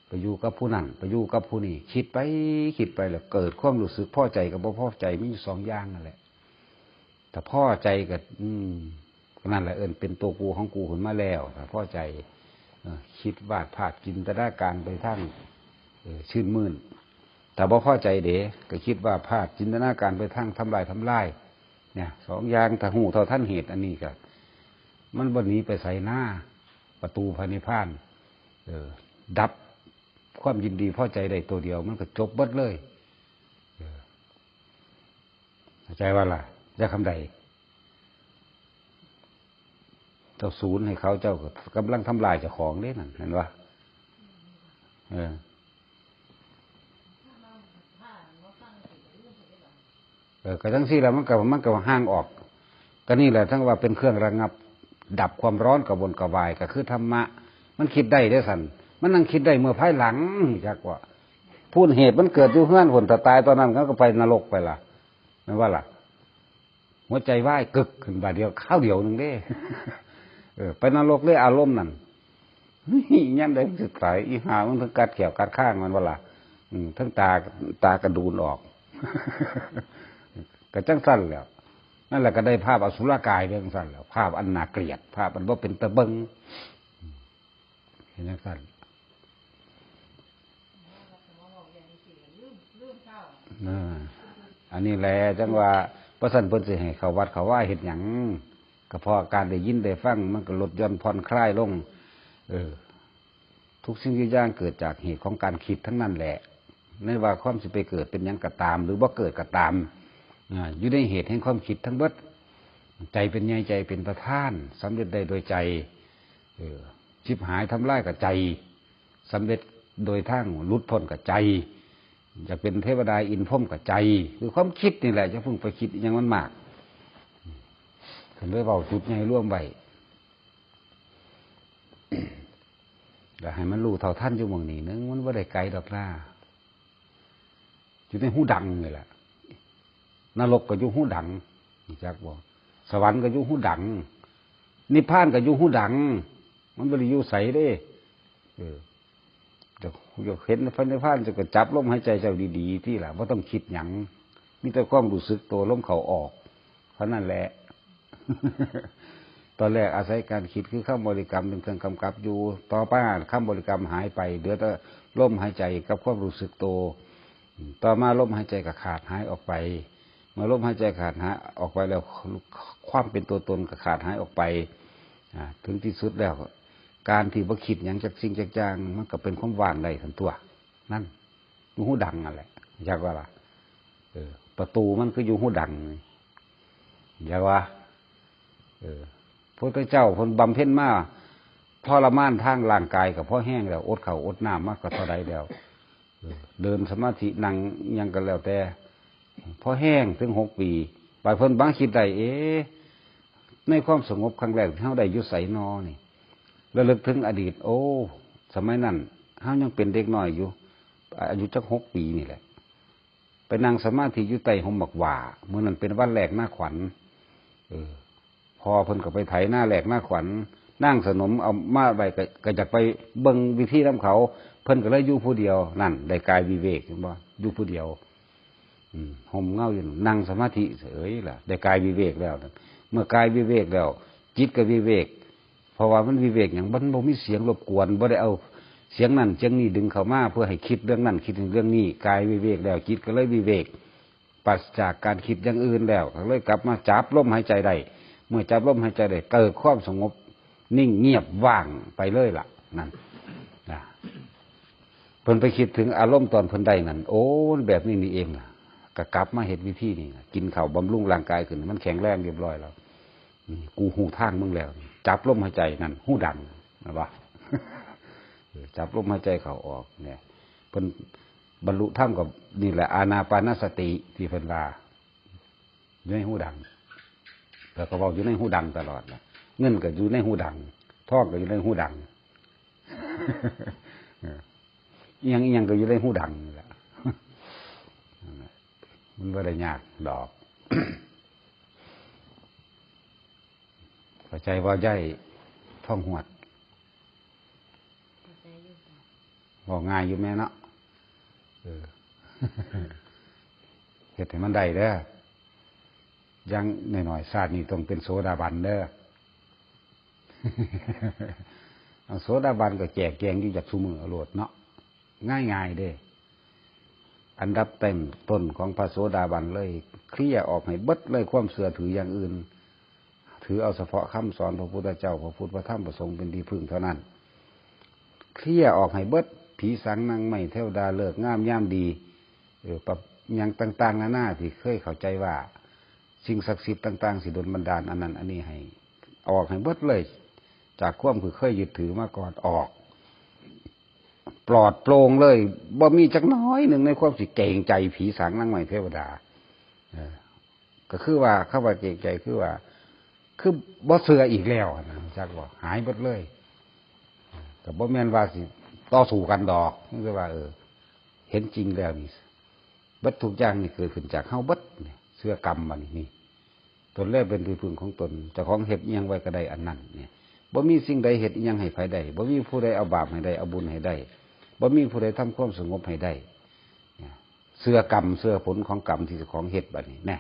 ไปอยู่กับผู้นั้น ไปอยู่กับผู้นี้ คิดไป คิดไปแล้วเกิดความรู้สึกพอใจกับบ่พอใจ มีอยู่สองอย่างนั่นแหละ ถ้าพอใจก็ อืม ก็นั่นแหละ เอิ้นเป็นตัวกูของกูขึ้นมาแล้ว ถ้าพอใจ เออ คิดวาดภาพจินตนาการไปทาง เออ ชื่นมื่น ถ้าบ่พอใจเด้ ก็คิดวาดภาพจินตนาการไปทางทำลาย ทำลาย เนี่ย สองอย่าง ถ้าฮู้เท่าทันเหตุอันนี้ก็ มันบ่หนีไปไสนา ประตูพระนิพพาน เออ ดับความยินดีพอใจได้ตัวเดียว มันก็จบเบิดเลย เออ เข้าใจว่าล่ะ จะคำใด เจ้าศูนย์ให้เขา เจ้าก็กำลังทำลายเจ้าของเด้นั่น เห็นบ่ เออ เออ ก็จั่งซี้ล่ะ มันก็ มันก็ห่างออก ก็นี่แหละ ทั้งว่าเป็นเครื่องระงับ ดับความร้อนกระวนกระวาย ก็คือธรรมะ มันคิดได้เด้อซั่น มันนั่งคิดได้เมื่อภายหลัง จักว่า พู้นเหตุมันเกิดอยู่เฮือน พู้น ถ้าตายตอนนั้นก็ไปนรกไปล่ะ แม่นว่าล่ะ หัวใจวายกึกขึ้นบาดเดียว คราวเดียวหนึ่งเด้ เออ ไปนรกเลยอารมณ์นั่น เฮ้ย ยามใดมันสิตาย อีห่ามันถึงกัดแข้วกัดคางมันว่าล่ะ อืม ทั้งตา ตากระดูนออก ก็จั่งซั่นแหล้ว นั่นแหละก็ได้ภาพอสุรกายเรื่องซั่นแหล้ว ภาพอันน่าเกลียด ภาพอันบ่เป็นตาเบิ่ง เห็นจั่งซั่น อ่า อันนี้แหละจั่งว่า บ่ซั้นเพิ่นสิให้เข้าวัดเข้าวาเฮ็ดหยัง ก็เพราะการได้ยินได้ฟัง มันก็ลดหย่อนผ่อนคลายลง เออ ทุกสิ่งทุกอย่างเกิดจากเหตุของการคิดทั้งนั้นแหละ ไม่ว่าความสิไปเกิดเป็นหยังก็ตาม หรือบ่เกิดก็ตาม อ่า อยู่ในเหตุแห่งความคิดทั้งเบิด ใจเป็นใหญ่ ใจเป็นประธาน สำเร็จได้โดยใจ เออ ชิบหายทำลายกับใจ สำเร็จโดยทางหลุดพ้นกับใจ อยากเป็นเทวดาอินทร์พรหมกับใจ คือความคิดนี่แหละ อย่าเพิ่งไปคิดอิหยังมันมาก เพิ่นเลยเว้าจุดใหญ่รวมไว้ ก็ให้มันรู้เท่าทันอยู่หม่องนี้หนึ่ง มันบ่ได้ไกลดอกนะ อยู่ในหูดังนี่แหละ นรกก็อยู่หูดัง รู้จักบ่ สวรรค์ก็อยู่หูดัง นิพพานก็อยู่หูดัง มันบ่ได้อยู่ไสเด้ เออ อยาก อยากเห็นพระนิพพาน เจ้าก็จับลมหายใจเจ้าดีๆ ที่ล่ะ บ่ต้องคิดหยัง มีแต่ความรู้สึกตัว ลมเข้าออก เท่านั้นแหละ ตอนแรกอาศัยการคิดคือคำบริกรรมเป็นเครื่องกำกับอยู่ ต่อไปคำบริกรรมหายไป เหลือแต่ลมหายใจกับความรู้สึกตัว ต่อมาลมหายใจก็ขาดหายออกไป เมื่อลมหายใจขาดหายออกไปแล้ว ความเป็นตัวตนก็ขาดหายออกไป อ่า ถึงที่สุดแล้ว การที่บ่คิดหยังจักสิ่งจักอย่าง มันก็เป็นความว่างได้ซั่นตั๊ว นั่น อยู่หูดังนั่นแหละ จักว่าล่ะ เออ ประตูมันคืออยู่หูดังนี่ จักว่า เออ พระพุทธเจ้าเพิ่นบำเพ็ญมา ทรมานทางร่างกายก็พอแฮงแล้ว อดข้าวอดน้ำมาก็เท่าใดแล้ว เออ เดินสมาธินั่งหยังก็แล้วแต่ พอแฮงถึงหกปี บัดเพิ่นบังคิดได้ เอ๊ะ ในความสงบครั้งแรกที่เฮาได้อยู่ไสน้อนี่ ระลึกถึงอดีต โอ้ สมัยนั้นเฮายังเป็นเด็กน้อยอยู่ อายุจักหกปีนี่แหละ ไปนั่งสมาธิอยู่ใต้ฮ่มหมากหว้า มื้อนั้นเป็นวันแลกนาขวัญ เออ พ่อเพิ่นก็ไปไถนาแลกนาขวัญ นางสนมเอามาไว้ก็ ก็อยากไปเบิ่งวิธีนำเขา เพิ่นก็เลยอยู่ผู้เดียว นั่น ได้กายวิเวก เห็นบ่ อยู่ผู้เดียว อืม ฮ่มเงาอยู่ นั่งสมาธิเฉยล่ะ ได้กายวิเวกแล้ว เมื่อกายวิเวกแล้ว จิตก็วิเวก เพราะว่ามันวิเวกหยัง มันบ่มีเสียงรบกวน บ่ได้เอาเสียงนั่นเสียงนี้ดึงเข้ามาเพื่อให้คิดเรื่องนั่นคิดเรื่องนี้ กายวิเวกแล้ว จิตก็เลยวิเวก ปราศจากการคิดอย่างอื่นแล้ว ก็เลยกลับมาจับลมหายใจได้ เมื่อจับลมหายใจได้ เกิดความสงบนิ่งเงียบว่างไปเลยล่ะ นั่น นะ เพิ่นไปคิดถึงอารมณ์ตอนเพิ่นได้นั่น โอ้ มันแบบนี้นี่เองล่ะ ก็กลับมาเฮ็ดวิธีนี่ล่ะ กินข้าวบำรุงร่างกายขึ้น มันแข็งแรงเรียบร้อยแล้ว อืม กูฮู้ทางมึงแล้ว จับลมหายใจนั่น หูดัง เห็นบ่ เออ จับลมหายใจเข้าออกเนี่ย เพิ่นบรรลุธรรมกับนี่แหละ อานาปานสติที่เพิ่นว่า อยู่ในหูดัง แล้วก็เว้าอยู่ในหูดังตลอดนะ เงินก็อยู่ในหูดัง ทองก็อยู่ในหูดัง เออ อิหยังอิหยังก็อยู่ในหูดังนี่แหละ มันบ่ได้ยากดอก เข้าใจบ่ ยายทองหวด เข้าใจอยู่ค่ะ เว้าง่ายอยู่แม่เนาะ เออ เฮ็ดให้มันได้เด้อ อย่างน้อยๆ ชาตินี้ต้องเป็นโสดาบันเด้อ เอาโสดาบันก็แจกแจงอยู่จากซุมื้อโลดเนาะ ง่ายๆ เด้ อันดับต้นของพระโสดาบันเลย เคลียร์ออกให้เบิดเลย ความเชื่อถืออย่างอื่น ถือเอาเฉพาะคำสอนพระพุทธเจ้า พระพุทธ พระธรรม พระสงฆ์เป็นที่พึ่งเท่านั้น เคลียร์ออกให้เบิด ผีสางนางไม้ เทวดาฤกษ์งามยามดี เออ ปะ หยังต่างๆ นานาที่เคยเข้าใจว่า สิ่งศักดิ์สิทธิ์ต่างๆ สิดลบันดาลอันนั้นอันนี้ให้ ออกให้เบิดเลย จากความคือเคยยึดถือมาก่อน ออก ปลอดโปร่งเลย บ่มีจักน้อยหนึ่งในความสิเกรงใจผีสางนางไม้เทวดา เออ ก็คือว่าคำว่าเกรงใจคือว่า คือบ่เชื่ออีกแล้วนะ จักว่าหายเบิดเลย ก็บ่แม่นว่าสิต่อสู้กันดอก คือว่า เออ เห็นจริงแล้วนี่ เบิดทุกอย่างนี่เกิดขึ้นจากเฮาเบิดเนี่ย เชื่อกรรมบัดนี้นี่ ตนแลเป็นที่พึ่งของตน เจ้าของเฮ็ดอิหยังไว้ก็ได้อันนั้นเนี่ย บ่มีสิ่งใดเฮ็ดอิหยังให้ไผได้ บ่มีผู้ใดเอาบาปให้ได้ เอาบุญให้ได้ บ่มีผู้ใดทำความสงบให้ได้ เนี่ย เชื่อกรรม เชื่อผลของกรรมที่เจ้าของเฮ็ดบัดนี้แน่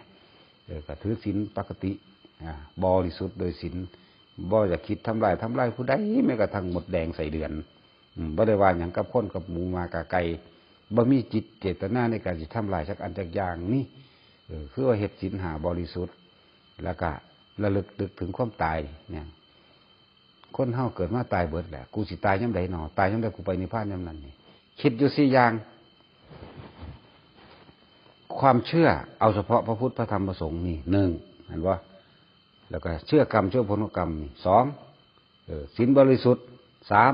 เออ ก็ถือศีลปกติ อ่า บริสุทธิ์โดยศีล บ่อยากคิดทำลาย ทำลายผู้ใด แม้กระทั่งมดแดงไส้เดือน อืม บ่ได้ว่าหยังกับคนกับหมูหมากับไก่ บ่มีจิตเจตนาในการสิทำลายจักอันจักอย่างนี่ เออ คือว่าเฮ็ดศีลห้าบริสุทธิ์ แล้วก็ระลึกนึกถึงความตายเนี่ย คนเฮาเกิดมาตายเบิดแหละ กูสิตายยามใดน้อ ตายยามใดกูไปนิพพานยามนั้นนี่ คิดอยู่สี่อย่าง ความเชื่อ เอาเฉพาะพระพุทธ พระธรรม พระสงฆ์นี่ หนึ่ง เห็นบ่ แล้วก็เชื่อกรรม เชื่อผลของกรรมนี่ สอง เออ ศีลบริสุทธิ์ สาม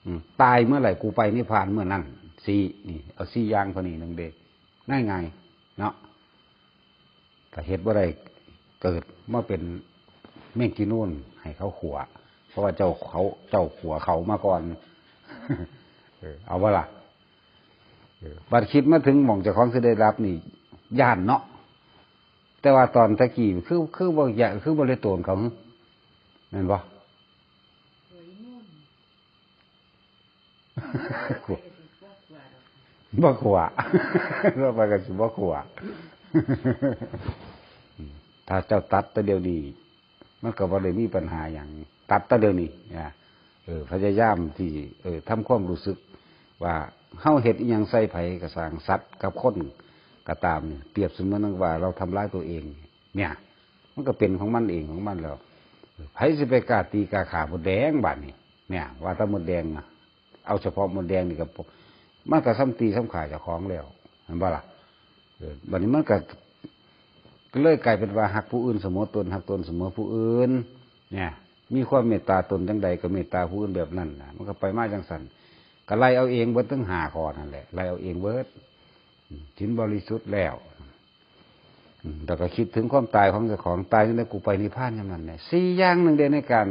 อืม ตายเมื่อไหร่กูไปนิพพานเมื่อนั้น สี่ นี่ เอาสี่อย่างเท่านี้หนึ่งเด้ ง่ายๆ เนาะ ถ้าเฮ็ดบ่ได้ เกิดมาเป็นแมงจีนูนให้เขาขั่ว เพราะว่าเจ้าเขา เจ้าขั่วเขามาก่อน เออ เอาบ่ล่ะ เออ บัดคิดมาถึงหม่องเจ้าของสิได้รับนี่ ย้านเนาะ แต่ว่าตอนตะกี้คือ คือบ่อยาก คือบ่เลยโตนเขา แม่นบ่? บ่ขัว บ่ขัว ว่าไปก็สิบ่ขัว ถ้าเจ้าตัดแต่เดี๋ยวนี้ มันก็บ่ได้มีปัญหาหยัง ตัดแต่เดี๋ยวนี้นะ เออ พยายามที่ เออ ทำความรู้สึกว่าเฮาเฮ็ดอิหยังใส่ไผก็ซ่าง สัตว์กับคนก็ตามนี่ เปรียบเสมือนว่าเราทำร้ายตัวเอง เนี่ย มันก็เป็นของมันเองของมันแล้ว ไผสิไปกล้าตีกล้าฆ่ามดแดงบาดนี้ เนี่ย ว่าแต่มดแดงนะ เอาเฉพาะมดแดงนี่ก็ มันก็ซ้ำตีซ้ำฆ่าเจ้าของแล้ว เห็นบ่ล่ะ? เออ บัดนี้มันก็ ก็เลยกลายเป็นว่าฮักผู้อื่นเสมอตน ฮักตนเสมอผู้อื่น เนี่ย มีความเมตตาตนจังใดก็เมตตาผู้อื่นแบบนั้นนะ มันก็ไปมาจังซั่น ก็ไล่เอาเองเบิดทั้งห้าข้อนั่นแหละ ไล่เอาเองเบิด อืม ศีลบริสุทธิ์แล้ว อืม แล้วก็คิดถึงความตายของเจ้าของ ตายจังใดกูไปนิพพานยามนั้นแหละ สี่อย่างหนึ่งเด้ในการ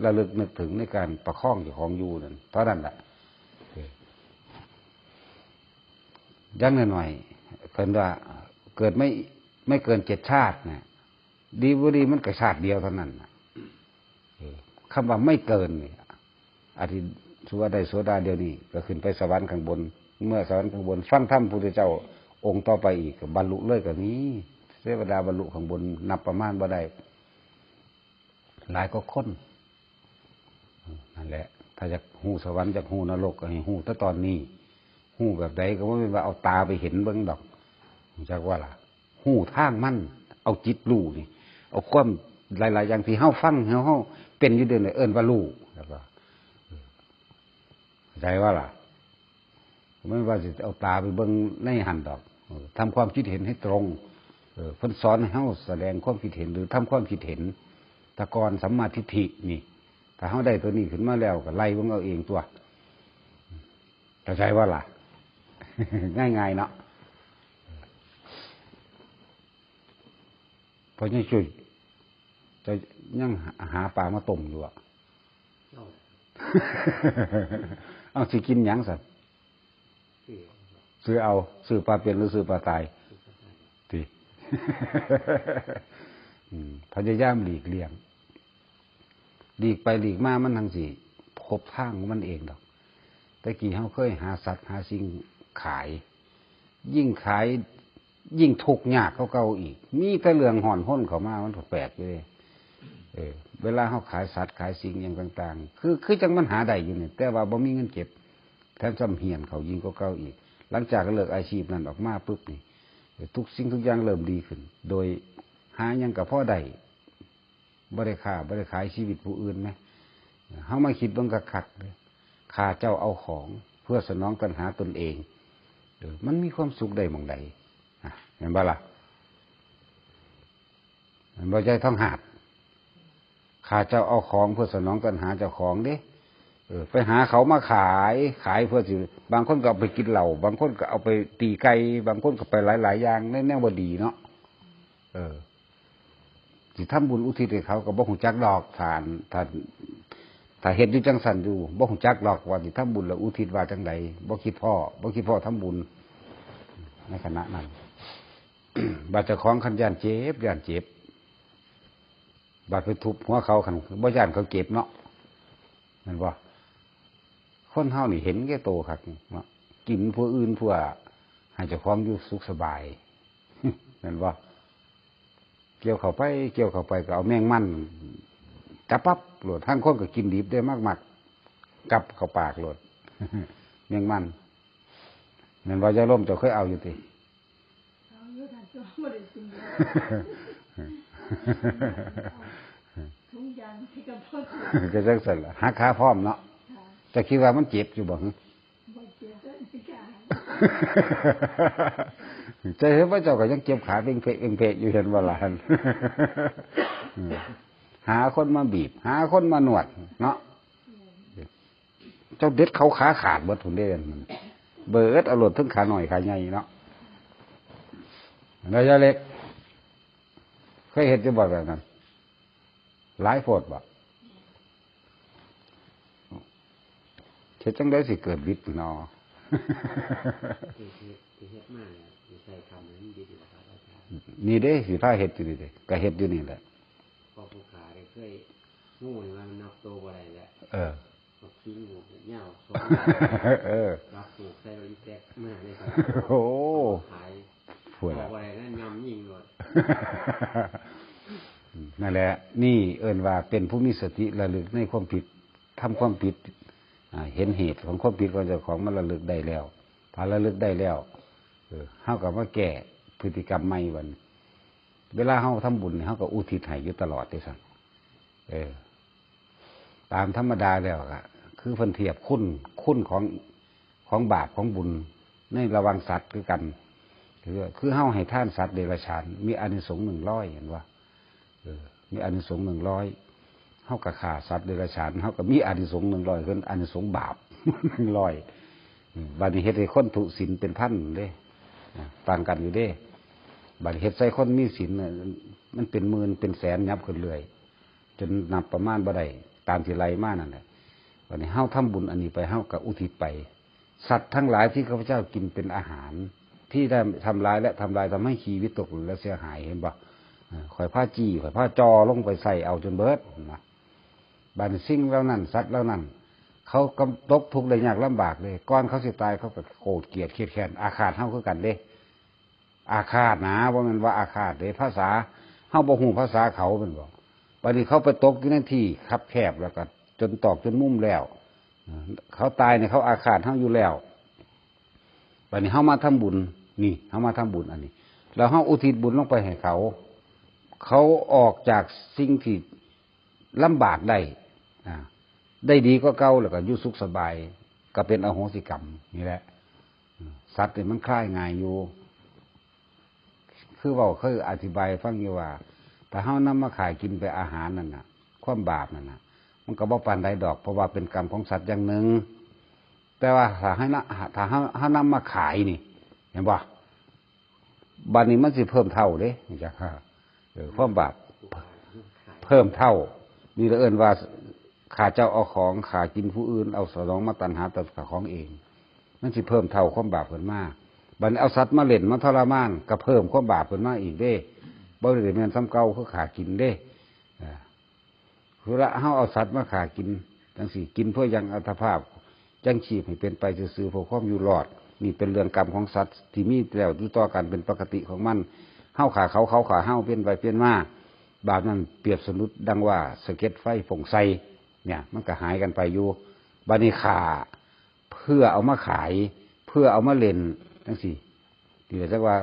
ระลึกนึกถึง ในการประคองเจ้าของอยู่นั่น เท่านั้นแหละ เออ อย่างน้อยๆ เพิ่นว่าเกิดไม่ ไม่เกินเจ็ดชาตินะ ดีบ่ดีมันก็ชาติเดียวเท่านั้นน่ะ เออ คำว่าไม่เกินนี่ อันที่ถือว่าได้โสดาเดี๋ยวนี้ ก็ขึ้นไปสวรรค์ข้างบน เมื่อสวรรค์ข้างบน ฟังธรรมพุทธเจ้าองค์ต่อไปอีก ก็บรรลุเลยก็มี เทวดาบรรลุข้างบนนับประมาณบ่ได้ หลายกว่าคน นั่นแหละ ถ้าอยากฮู้สวรรค์ อยากฮู้นรก ก็ให้ฮู้แต่ตอนนี้ ฮู้แบบใดก็บ่แม่นว่าเอาตาไปเห็นเบิ่งดอก รู้จักว่าล่ะ ฮู้ทางมัน เอาจิตรู้นี่ เอาความหลายๆอย่างที่เฮาฟัง เฮา เฮาเป็นอยู่เดี๋ยวนี้ เอิ้นว่ารู้ แล้วก็ เออ เข้าใจว่าล่ะ? บ่แม่นว่าสิเอาตาไปเบิ่งในหั่นดอก เออ ทำความคิดเห็นให้ตรง เออ เพิ่นสอนให้เฮาแสดงความคิดเห็น หรือทำความคิดเห็น แต่ก่อนสัมมาทิฏฐินี่ ถ้าเฮาได้ตัวนี้ขึ้นมาแล้ว ก็ไล่เบิ่งเอาเองตัว เข้าใจว่าล่ะ? ง่ายๆเนาะ พ่อใหญ่จุ้ย เจ้ายังหาปลามาต้มอยู่บ่? เอา เอาสิกินหยังซั่น? ซื้อเอา ซื้อเอา ซื้อปลาเป็นหรือซื้อปลาตาย? ซื้อปลาตาย ติ อืม พยายามหลีกเลี่ยง หลีกไปหลีกมามันจั่งสิพบทางของมันเองดอก แต่กี้เฮาเคยหาสัตว์หาสิ่งขาย ยิ่งขาย ยิ่งทุกข์ยากกว่าเก่าอีก มีแต่เรื่องฮ้อนฮนเข้ามา มันก็แปลกอยู่เด้ เออ เวลาเฮาขายสัตว์ขายสิ่งหยังต่างๆ คือ คือจั่งมันหาได้อยู่นี่ แต่ว่าบ่มีเงินเก็บ แถมซ้ำเฮี้ยนเข้ายิ่งกว่าเก่าอีก หลังจากเลิกอาชีพนั้นออกมาปุ๊บนี่ ทุกสิ่งทุกอย่างเริ่มดีขึ้น โดยหาหยังก็พอได้ บ่ได้ค้าบ่ได้ขายชีวิตผู้อื่นแหม เฮามาคิดเบิ่งคักๆเด้อ ข้าเจ้าเอาของเพื่อสนองตัณหาตนเอง เออ มันมีความสุขได้หม่องใด อ่ะ แม่นบ่ล่ะ? แม่นบ่ ยายทองหาด? ข้าเจ้าเอาของเพื่อสนองตัณหาเจ้าของเด้ เออ ไปหาเขามาขาย ขายเพื่อสิ บางคนก็เอาไปกินเหล้า บางคนก็เอาไปตีไก่ บางคนก็ไปหลายๆอย่าง ในแนวบ่ดีเนาะ เออ สิทำบุญอุทิศให้เขาก็บ่ฮู้จักดอก ถ้า ถ้า ถ้าเฮ็ดอยู่จั่งซั้นอยู่ บ่ฮู้จักดอกว่าสิทำบุญแล้วอุทิศว่าจั่งใด บ่คิดพ้อ บ่คิดพ้อทำบุญ ในขณะนั้น บาดเจ้าของคันย้านเจ็บ ย้านเจ็บ บาดไปทุบหัวเขา คันบ่ย้านเขาเจ็บเนาะ แม่นบ่? คนเฮานี่เห็นแก่โตคักเนาะ กินผู้อื่นเพื่อให้เจ้าของอยู่สุขสบาย แม่นบ่? เกี่ยวเข้าไป เกี่ยวเข้าไปก็เอาแมงมันจับปั๊บโลด ลางคนก็กินดิบเด้ มักๆ กับเข้าปากโลด แมงมัน แม่นบ่ ยายลม เจ้าเคยเอาอยู่ติ? เอาอยู่ค่ะ แต่ว่าบ่ได้กินเลย ถุงยางที่กระเพาะ ก็จั่งซั้นล่ะ หักขาพร้อมเนาะ ค่ะ เจ้าคิดว่ามันเจ็บอยู่บ่ บ่เจ็บเลยค่ะ เจ้าเห็นว่าเจ้าก็ยังเจ็บขาเป่งเพะเป่งเพะอยู่ เห็นบ่ล่ะ หาคนมาบีบ หาคนมานวดเนาะ เจ้าเด็ดเขาขาขาดเบิดพุ้นเด้ เบิดเอาโลด ทั้งขาน้อยขาใหญ่เนาะ แล้วยายเล็ก เคยเห็นอยู่บ่แบบนั้น หลายโพดบ่ เท เฮ็ดจั่งใด๋สิเกิดวิทย์เนาะ ที่เฮ็ดที่เฮ็ดมาเนี่ยสิใส่คำให้มันดีดีกว่าครับอาจารย์ นี่เด้สิพาเฮ็ดอยู่นี่เด้ก็เฮ็ดอยู่นี่แหละ เพราะผู้ขาได้เคยงูนี่ว่ามันนับโตบ่ได้แหละ เออ เอาขี้งูเนี่ยยาวสอง เออ รับปลูกใส่บริแตกมาเลยครับ โอ้ ขาย พูด บอ ละ กว่าอะไรนะยำยิ่งเลย นั่นแหละ นี่เอิ้นว่าเป็นผู้มีสติระลึกในความผิด ทำความผิด อ่า เห็นเหตุของความผิดของเจ้าของ มันระลึกได้แล้ว ถ้าระลึกได้แล้ว เออ เฮาก็มาแก้พฤติกรรมใหม่บัดนี้ เวลาเฮาทำบุญนี่ เฮาก็อุทิศให้อยู่ตลอดเด้ซั่น เออ ตามธรรมดาแล้วก็คือเพิ่นเทียบคุณ คุณของ ของบาปของบุญในระหว่างสัตว์คือกัน คือ คือเฮาให้ทานสัตว์เดรัจฉาน มีอานิสงส์หนึ่งร้อย เห็นบ่ เออ มีอานิสงส์หนึ่งร้อย เฮาก็ฆ่าสัตว์เดรัจฉาน เฮาก็มีอานิสงส์หนึ่งร้อย คืออานิสงส์บาป หนึ่งร้อย อืม บัดนี้เฮ็ดให้คนทุศีลเป็นพันเด้ อ่า ต่างกันอยู่เด้ บัดนี้เฮ็ดใส่คนมีศีลน่ะ มันเป็นหมื่นเป็นแสนยับขึ้นเรื่อย จนนับประมาณบ่ได้ ตามที่ไล่มานั่นแหละ บัดนี้เฮาทำบุญอันนี้ไป เฮาก็อุทิศไป สัตว์ทั้งหลายที่ข้าพเจ้ากินเป็นอาหาร ที่ได้ทำร้ายและทำลาย ทำให้ชีวิตตกหล่นและเสียหาย เห็นบ่ เออ ข้อยพาจี้ ข้อยพาจ่อลงไปใส่เอาจนเบิดนะ บัดนี้สิ่งเหล่านั้น สัตว์เหล่านั้น เขาก็ตกทุกข์ได้ยากลำบากเลย ก่อนเขาสิตาย เขาก็โกรธเกลียดเคียดแค้น อาฆาตเฮาคือกันเด้ อาฆาตนะ บ่แม่นว่าอาฆาตเด้ ภาษา เฮาบ่ฮู้ภาษาเขาแม่นบ่ บัดนี้เขาไปตกอยู่ในที่คับแคบ แล้วก็จนตอกจนมุมแล้ว เขาตายเนี่ย เขาอาฆาตเฮาอยู่แล้ว บัดนี้เฮามาทำบุญ นี่ เฮามาทำบุญอันนี้ แล้วเฮาอุทิศบุญลงไปให้เขา เขาออกจากสิ่งที่ลำบากได้ อ่า ได้ดีกว่าเก่า แล้วก็อยู่สุขสบาย ก็เป็นอโหสิกรรม นี่แหละ อืม สัตว์นี่มันคลายง่ายอยู่ คือเว้า เคยอธิบายฟังอยู่ว่า ถ้าเฮานำมาขายกินไปอาหารนั่นน่ะ ความบาปนั่นน่ะ มันก็บ่ปานใดดอก เพราะว่าเป็นกรรมของสัตว์อย่างหนึ่ง แต่ว่าถ้าให้นะ ถ้าเฮา เฮานำมาขายนี่ เห็นบ่ บัดนี้มันสิเพิ่มเท่าเด้ จัก เออ ความบาป เพิ่มเท่า นี่ละเอิ้นว่า ฆ่าเจ้าเอาของ ฆ่ากินผู้อื่น เอาสนองมาตัณหาตัณหาของเอง มันสิเพิ่มเท่าความบาปขึ้นมา บัดนี้เอาสัตว์มาเล่น มาทรมาน ก็เพิ่มความบาปขึ้นมาอีกเด้ บ่ได้แม่นส่ำเก่า คือฆ่ากินเด้ อ่า คือละเฮาเอาสัตว์มาฆ่ากิน จั่งซี้ กินเพื่อยังอัตภาพ ยังชีพให้เป็นไปซื่อๆ เพื่อความอยู่รอด นี่เป็นเรื่องกรรมของสัตว์ที่มีแล้วอยู่ต่อกันเป็นปกติของมัน เฮาฆ่าเขา เขาฆ่าเฮา เปลี่ยนไปเปลี่ยนมา บาปนั้นเปรียบสมมุติดังว่าสะเก็ดไฟฝงใส่ เนี่ย มันก็หายกันไปอยู่ บัดนี้ฆ่า เพื่อเอามาขาย เพื่อเอามาเล่น จั่งซี้ นี่แหละจักว่า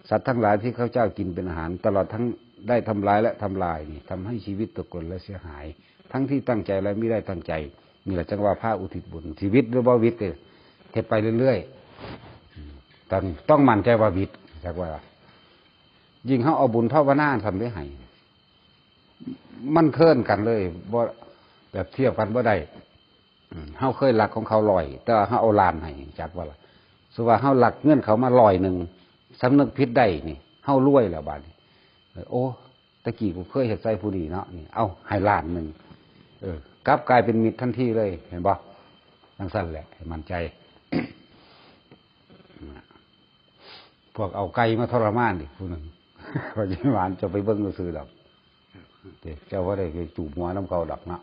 สัตว์ทั้งหลายที่ข้าพเจ้ากินเป็นอาหาร ตลอดทั้งได้ทำร้ายและทำลายนี่ ทำให้ชีวิตตกหล่นและเสียหาย ทั้งที่ตั้งใจและมิได้ตั้งใจ นี่แหละจักว่าพาอุทิศบุญ สิหวิดหรือบ่หวิดก็เฮ็ดไปเรื่อยๆ อืม ต้อง ต้องมั่นใจว่าหวิด จักว่า ยิ่งเฮาเอาบุญภาวนาทำได้ให้ มันเทินกันเลย บ่ แบบเทียบกันบ่ได้ อืม เฮาเคยลักของเขาร้อย แต่ว่าเฮาเอาล้านให้ จักว่าล่ะ สมมุติว่าเฮาลักเงินเขามาร้อยหนึ่ง สำนึกผิดได้นี่ เฮารวยแล้วบาดนี้ เออ โอ้ ตะกี้กูเคยเฮ็ดใส่ผู้นี้เนาะ นี่ เอา ให้ล้านหนึ่ง เออ กลับกลายเป็นมิตรทันทีเลย เห็นบ่ จั่งซั่นแหละ ให้มั่นใจ พวกเอาไก่มาทรมานนี่ ผู้หนึ่ง เขาสิหวาน เจ้าไปเบิ่งซื่อๆดอก เด้ เจ้าบ่ได้ไปจูบหัวนำเขาดอกเนาะ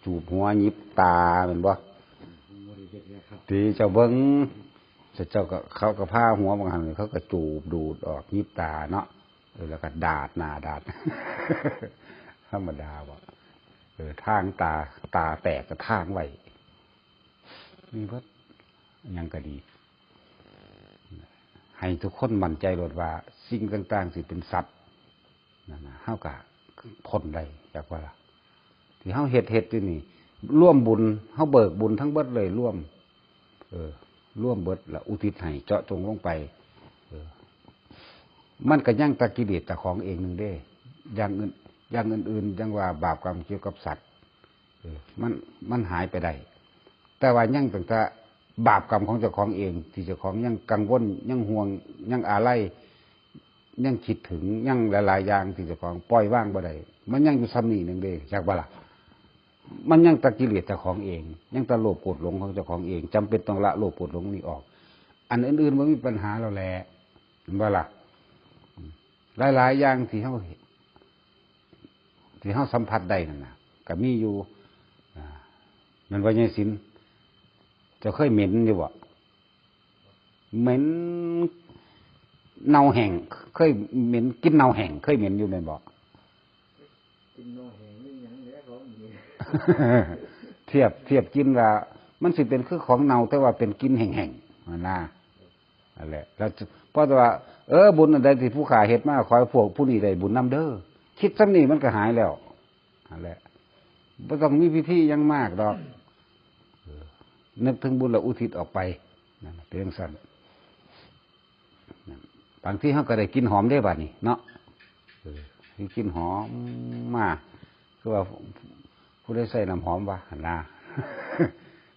จูบหัวหยิบตาแม่นบ่ ผมบ่ได้เฮ็ดเลยครับ ที่เจ้าเบิ่ง เจ้าก็ เขาก็พาหัวบางหั่น เขาก็จูบดูดออกหยิบตาเนาะ เออ แล้วก็ดาดหน้าดาด ธรรมดาบ่ เออ ทางตา ตาแตกก็ทางไว้ มีเบิด หยังก็ดี ให้ทุกคนมั่นใจโลดว่าสิ่งต่างๆที่เป็นสัตว์นั่นน่ะ เฮาก็พ้นได้ จักว่าล่ะ ที่เฮาเฮ็ด เฮ็ดอยู่นี่ ร่วมบุญ เฮาเบิกบุญทั้งเบิดเลย ร่วม เออ ร่วมเบิด แล้วอุทิศให้เจาะจงลงไป เออ มันก็ยังแต่กิเลสเจ้าของเองหนึ่งเด้ อย่างอื่น อย่างอื่นๆ จั่งว่าบาปกรรมเกี่ยวกับสัตว์ เออ มัน มันหายไปได้ แต่ว่ายังตั้งแต่บาปกรรมของเจ้าของเอง ที่เจ้าของยังกังวล ยังห่วง ยังอาลัย ยังคิดถึง ยังหลายๆอย่างที่เจ้าของปล่อยวางบ่ได้ มันยังอยู่ส่ำนี้หนึ่งเด้ จักบ่ล่ะ มันยังตะกิเลสเจ้าของเอง ยังตะโลภโกรธหลงของเจ้าของเอง จำเป็นต้องละโลภโกรธหลงนี่ออก อันอื่นๆมันมีปัญหาแล้วแหละ เห็นบ่ล่ะ หลายๆอย่างที่เฮาเห็น ที่เฮาสัมผัสได้นั่นน่ะ ก็มีอยู่ อ่า แม่นบ่ ยายศิลป์ เจ้าเคยเหม็นอยู่บ่ เหม็นเน่าแห้ง เคยเหม็นกลิ่นเน่าแห้ง เคยเหม็นอยู่แม่นบ่ กินนอแห้งนี่หยังแล้วเขามี เทียบ เทียบกลิ่นว่า มันสิเป็นคือของเน่า แต่ว่าเป็นกลิ่นแห้งๆ นั่นนะ นั่นแหละ แล้วพอแต่ว่า เออ บุญอันใดที่ผู้ข้าเฮ็ดมา ขอให้พวกผู้นี้ได้บุญนำเด้อ คิดส่ำนี้มันก็หายแล้ว นั่นแหละ บ่ต้องมีพิธีหยังมากดอก เออ นึกถึงบุญแล้วอุทิศออกไป นั่นน่ะ เป็นจั่งซั้น นั่น บางทีเฮาก็ได้กลิ่นหอมเด้บัดนี้เนาะ เออ มีกลิ่นหอมมา คือว่าผู้ใดใส่น้ำหอมวะ หั่นนะ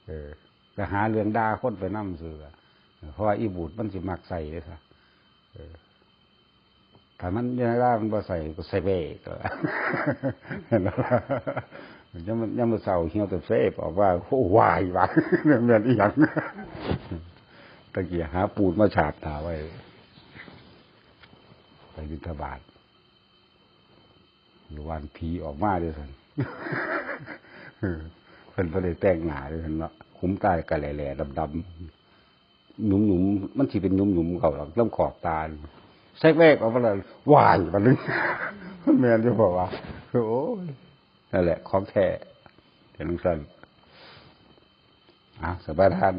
เออ ก็หาเรื่องด่าคนไปนำซื่อ เพราะว่าอีบูดมันสิมักใส่เด้ซะ เออ ถ้ามันยังไงล่ะ มันบ่ใส่ก็ใส่เบ้ก็ เห็นแล้วว่า ยังมัน ยังมันเศร้าเหี่ยวแต่เสพออกว่า โอ้ วาย วาย แม่นอีหยัง ตะกี้หาปูนมาฉาบหน้าไว้ ไปบิณฑบาต หรือวานผีออกมาเด้อซั่น เพิ่นบ่ได้แต่งหน้าเด้อซั่นเนาะ ขุมตาก็แหล่ๆ ดำๆ หยุมๆ มันสิเป็นหยุมๆ เขาหรอก ลำขอบตา แซกแวกออกมาแล้ว วาย บัดนึง แม่นอยู่บ่วะ โอ้ย นั่นแหละ ของแท้ เป็นจั่งซั่น อ่ะ สบายทาน